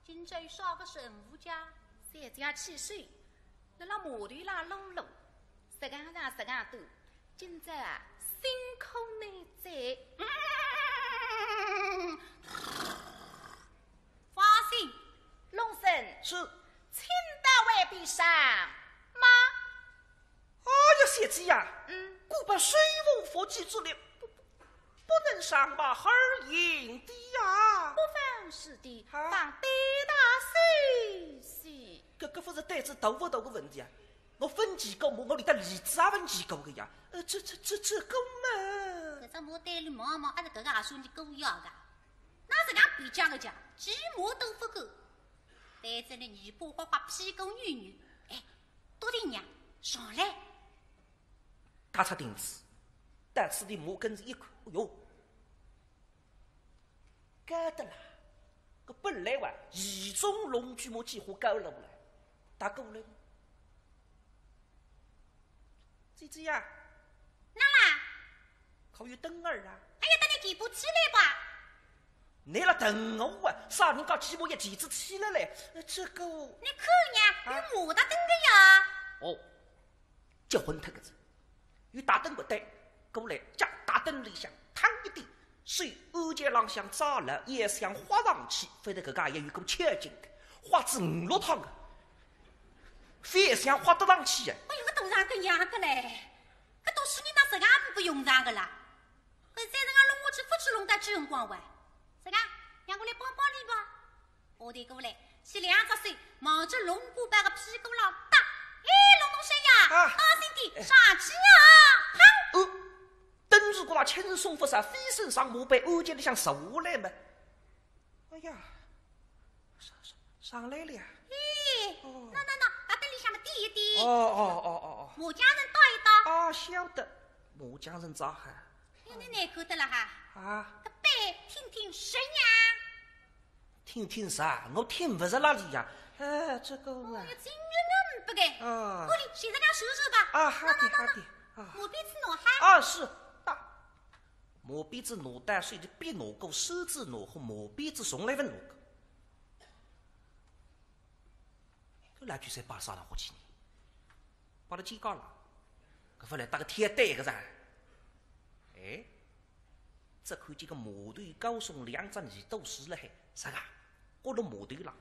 今朝有啥个任务家？小姐起手，辣辣马头浪弄弄，实梗长实梗短，今朝啊，辛苦你哉。嗯，放心。龙生。是。请到外边上马。 哎呀，小姐呀，嗯。姑伯手无缚鸡之力，不，不，不能上马而行的呀。不妨事的，啊。放担大手些。搿，搿勿是担子大勿大个问题啊？我勿骑过马，我连得蹄子也勿骑过个呀。呃，这，这，这，这个嘛。搿只马对伊望望，还是搿个也算是狗咬个。哪实梗比较个讲，骑马都勿够，担子里尾巴花花，屁股扭扭。哎， 笃定呀，上来。踏出亭子，到此地马跟仔一看，哎哟，高得啦！搿本来哇，一种龙驹马几乎高了勿来，踏过来。姐姐呀，哪啦？可有凳儿啊？哎呀，等你提步起来吧。 你辣等我啊？啥人家起步一提子起来嘞？呃，这个……你看呀，啊？有马踏凳个呀。哦，结棍脱个子，有踏凳个对，过来，脚踏凳里向，趟一点，手按肩浪向抓牢，也想滑上去，反正搿家也有股劲劲个，滑仔五六趟个，反想滑得上去啊。哎哟，搿大丈个样个嘞，搿读书人哪实梗勿用场个啦？ 搿再实梗弄下去，勿知弄到几辰光哇？实梗，让我来帮帮伊吧。下头过来，去两只手望仔龙虎豹个屁股浪搭。哎，龙东山呀，啊。当心点，上去啊！啪！呃，凳子骨浪轻松勿少，飞身上马背，案件里向坐下来嘛。哎呀，上，上，上来了呀。咦，哦。喏，喏，喏，搭等里向么点一点。哦，哦，哦，哦，哦。麻将人倒一倒。啊，晓得，麻将人早哈。哎，倷难看得了哈。啊。搿杯听听神呀。听听啥？我听勿着哪里呀。哎，这个啊。哦，要进入了不该。啊。屋里，现在让叔叔吧。啊，好的，喏，喏，喏，好的，啊。马鞭子拿好。啊，是，打。 马鞭子拿到手里，鞭拿过，手指拿好，马鞭子从来勿拿过。搿老鬼三摆啥场化去呢？摆勒肩胛浪，搿勿来搭个贴对个噻。哎，只看见个马头高松两只耳朵竖勒海，啥个？搁勒马头浪，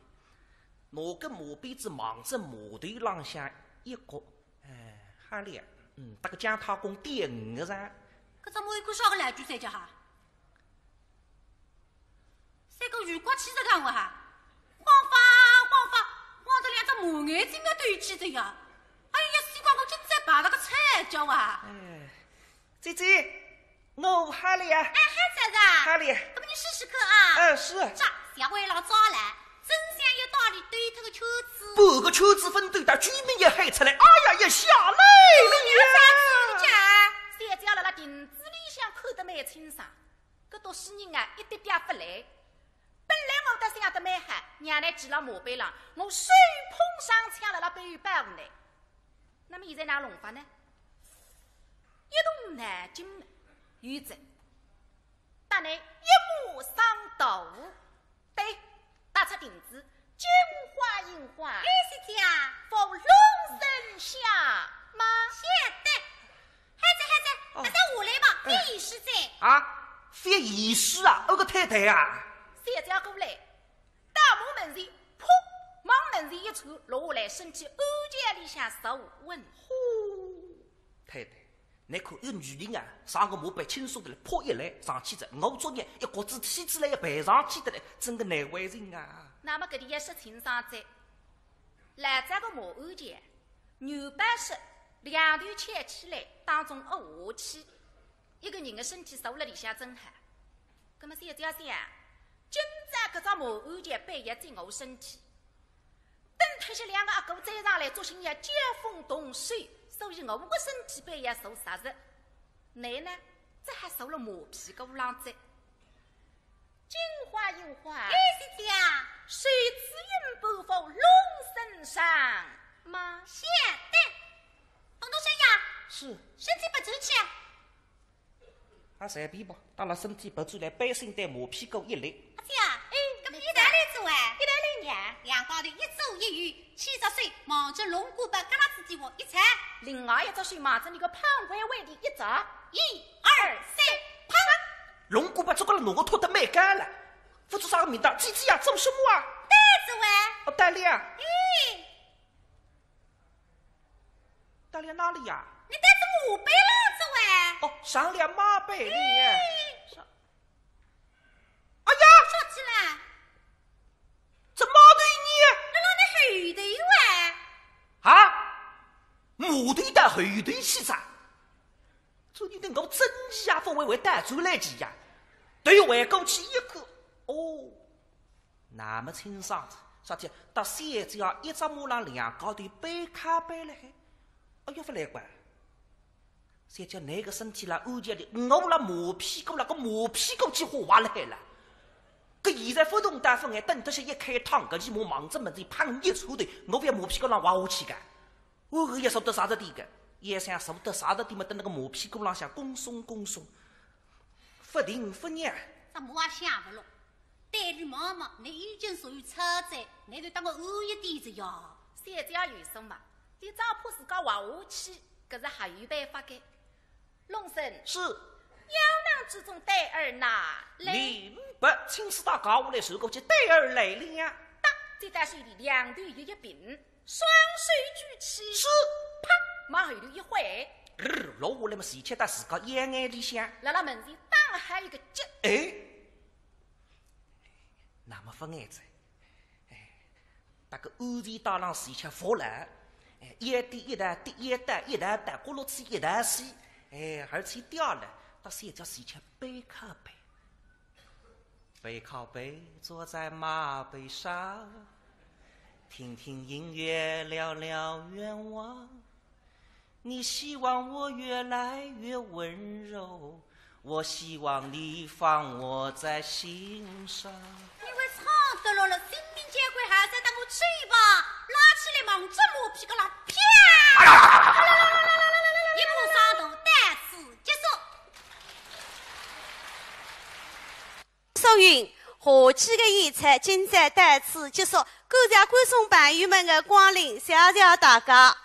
拿根马鞭子望着马头浪向一搁， 哎，好了，嗯，搭个姜太公点五个噻。搿只马有看啥个老鬼三叫哈？三个鱼刮起在讲我哈，晃法晃法，晃得两只马眼睛啊都有起的呀。哎呀，西瓜我今朝碰着个菜叫啊。哎，姐姐， 我好了呀。哎，好哉哉啊。好了呀。搿么你试试看啊。嗯，是。这，小围老抓来，真像一道里兜脱个圈子。半个圈子分兜到，居民也喊出来，哎呀，也下来了呀。小姐辣辣亭子里向看得蛮清爽，搿读书人啊，一点点勿来。本来我倒想得蛮好，让倷骑辣马背浪，我手捧长枪辣辣背后保护倷。那么现在哪弄法呢？ 一动脑筋，有哉，搭倷一马上头。对，踏出亭子，金花银花，哎，小姐啊。扶龙身下马。晓得。孩子，孩子，哦。大家下来吧，哎。覅闲事哉。啊，覅闲事啊，搿个太太啊。小姐过来， 大马门前，噗，往门前一窜，落下来，身体安全里向坐稳。呼，太太，倷看一个女人啊，上个马背轻松得来，噗一来上去哉，我作孽，一角子梯子来也爬上去得来，真个难为情啊。那么搿点也说清爽哉，老早个马鞍前，牛背式两头翘起来，当中凹下去，一个人个身体坐辣里向正好。 葛么小姐想，今朝搿只马鞍前板要紧我身体，等脱歇两个阿哥追上来，作兴要交锋动手，所以我个身体板要坐煞哉。倷呢，只好坐辣马屁股浪哉。金花银花，哎，小姐啊。谁知音不负龙身上马。晓得。东东生呀，是。身体勿争气啊。 啊，随便吧，搭了身体拔出来，背心对马屁股一立。阿姐啊，哎，搿么一道来做哎？一道来呀。两家头一左一右，牵着手，望着龙骨板旮旯子底下一站。另外一只手望着倷个胖歪歪里一扎。一二三，啪！龙骨板这个人拿我托得蛮高了，勿知啥个名堂，姐姐啊，做什么啊？对子喂。哦，对了呀。哎。 到了哪里呀？你带着马背了，这位。哦，上了马背了。哎。上，哎呀，说起来，这马头呢？那那你后头喂。啊？马头到后头去啥？这你等我真气啊，不会会带出来的呀？对，回过去一看，哦， 那么清爽，啥体？搭小姐一只马浪两家头背靠背了嘿。哎呀，勿来怪。小姐，倷个身体啦，安全的，我辣马屁股啦，搿马屁股几化坏了海了。搿现在勿动弹勿碍，等脱歇一开趟，搿记马望着门前砰一抽头，我勿要马屁股浪滑下去个。我也坐得煞着点个，也想坐得煞着点嘛，等那个马屁股浪向弓松弓松，勿停勿让。这马也想勿落。 对伊望望，倷已经属于车子，倷就当我安逸点子呀。小姐有数嘛，伊只怕自家滑下去，搿是还有办法个。龙生，是。腰囊之中带儿拿来。明白，青丝带解下来，传过去，带儿来了呀。哒，接到手里两头一并，双手举起，是。啪，往后头一挥，呃，落下来么，直接到自家腰眼里向。辣辣门前打好一个结。哎， 那么勿碍哉。哎，搭个安全带浪是一切服了，哎，一点一道跌，一道一道跌，轱辘起一道死，哎，而且掉了，搭小姐是吃背靠背，背靠背坐在马背上，听听音乐，聊聊愿望。你希望我越来越温柔，我希望你放我在心上。你会唱得落了，性命交关，还是等我吹吧，拉起来望准马屁股浪啪！一步上头，到此结束。苏云，话剧的演出今朝到此结束，感谢观众朋友们的光临，谢谢大家。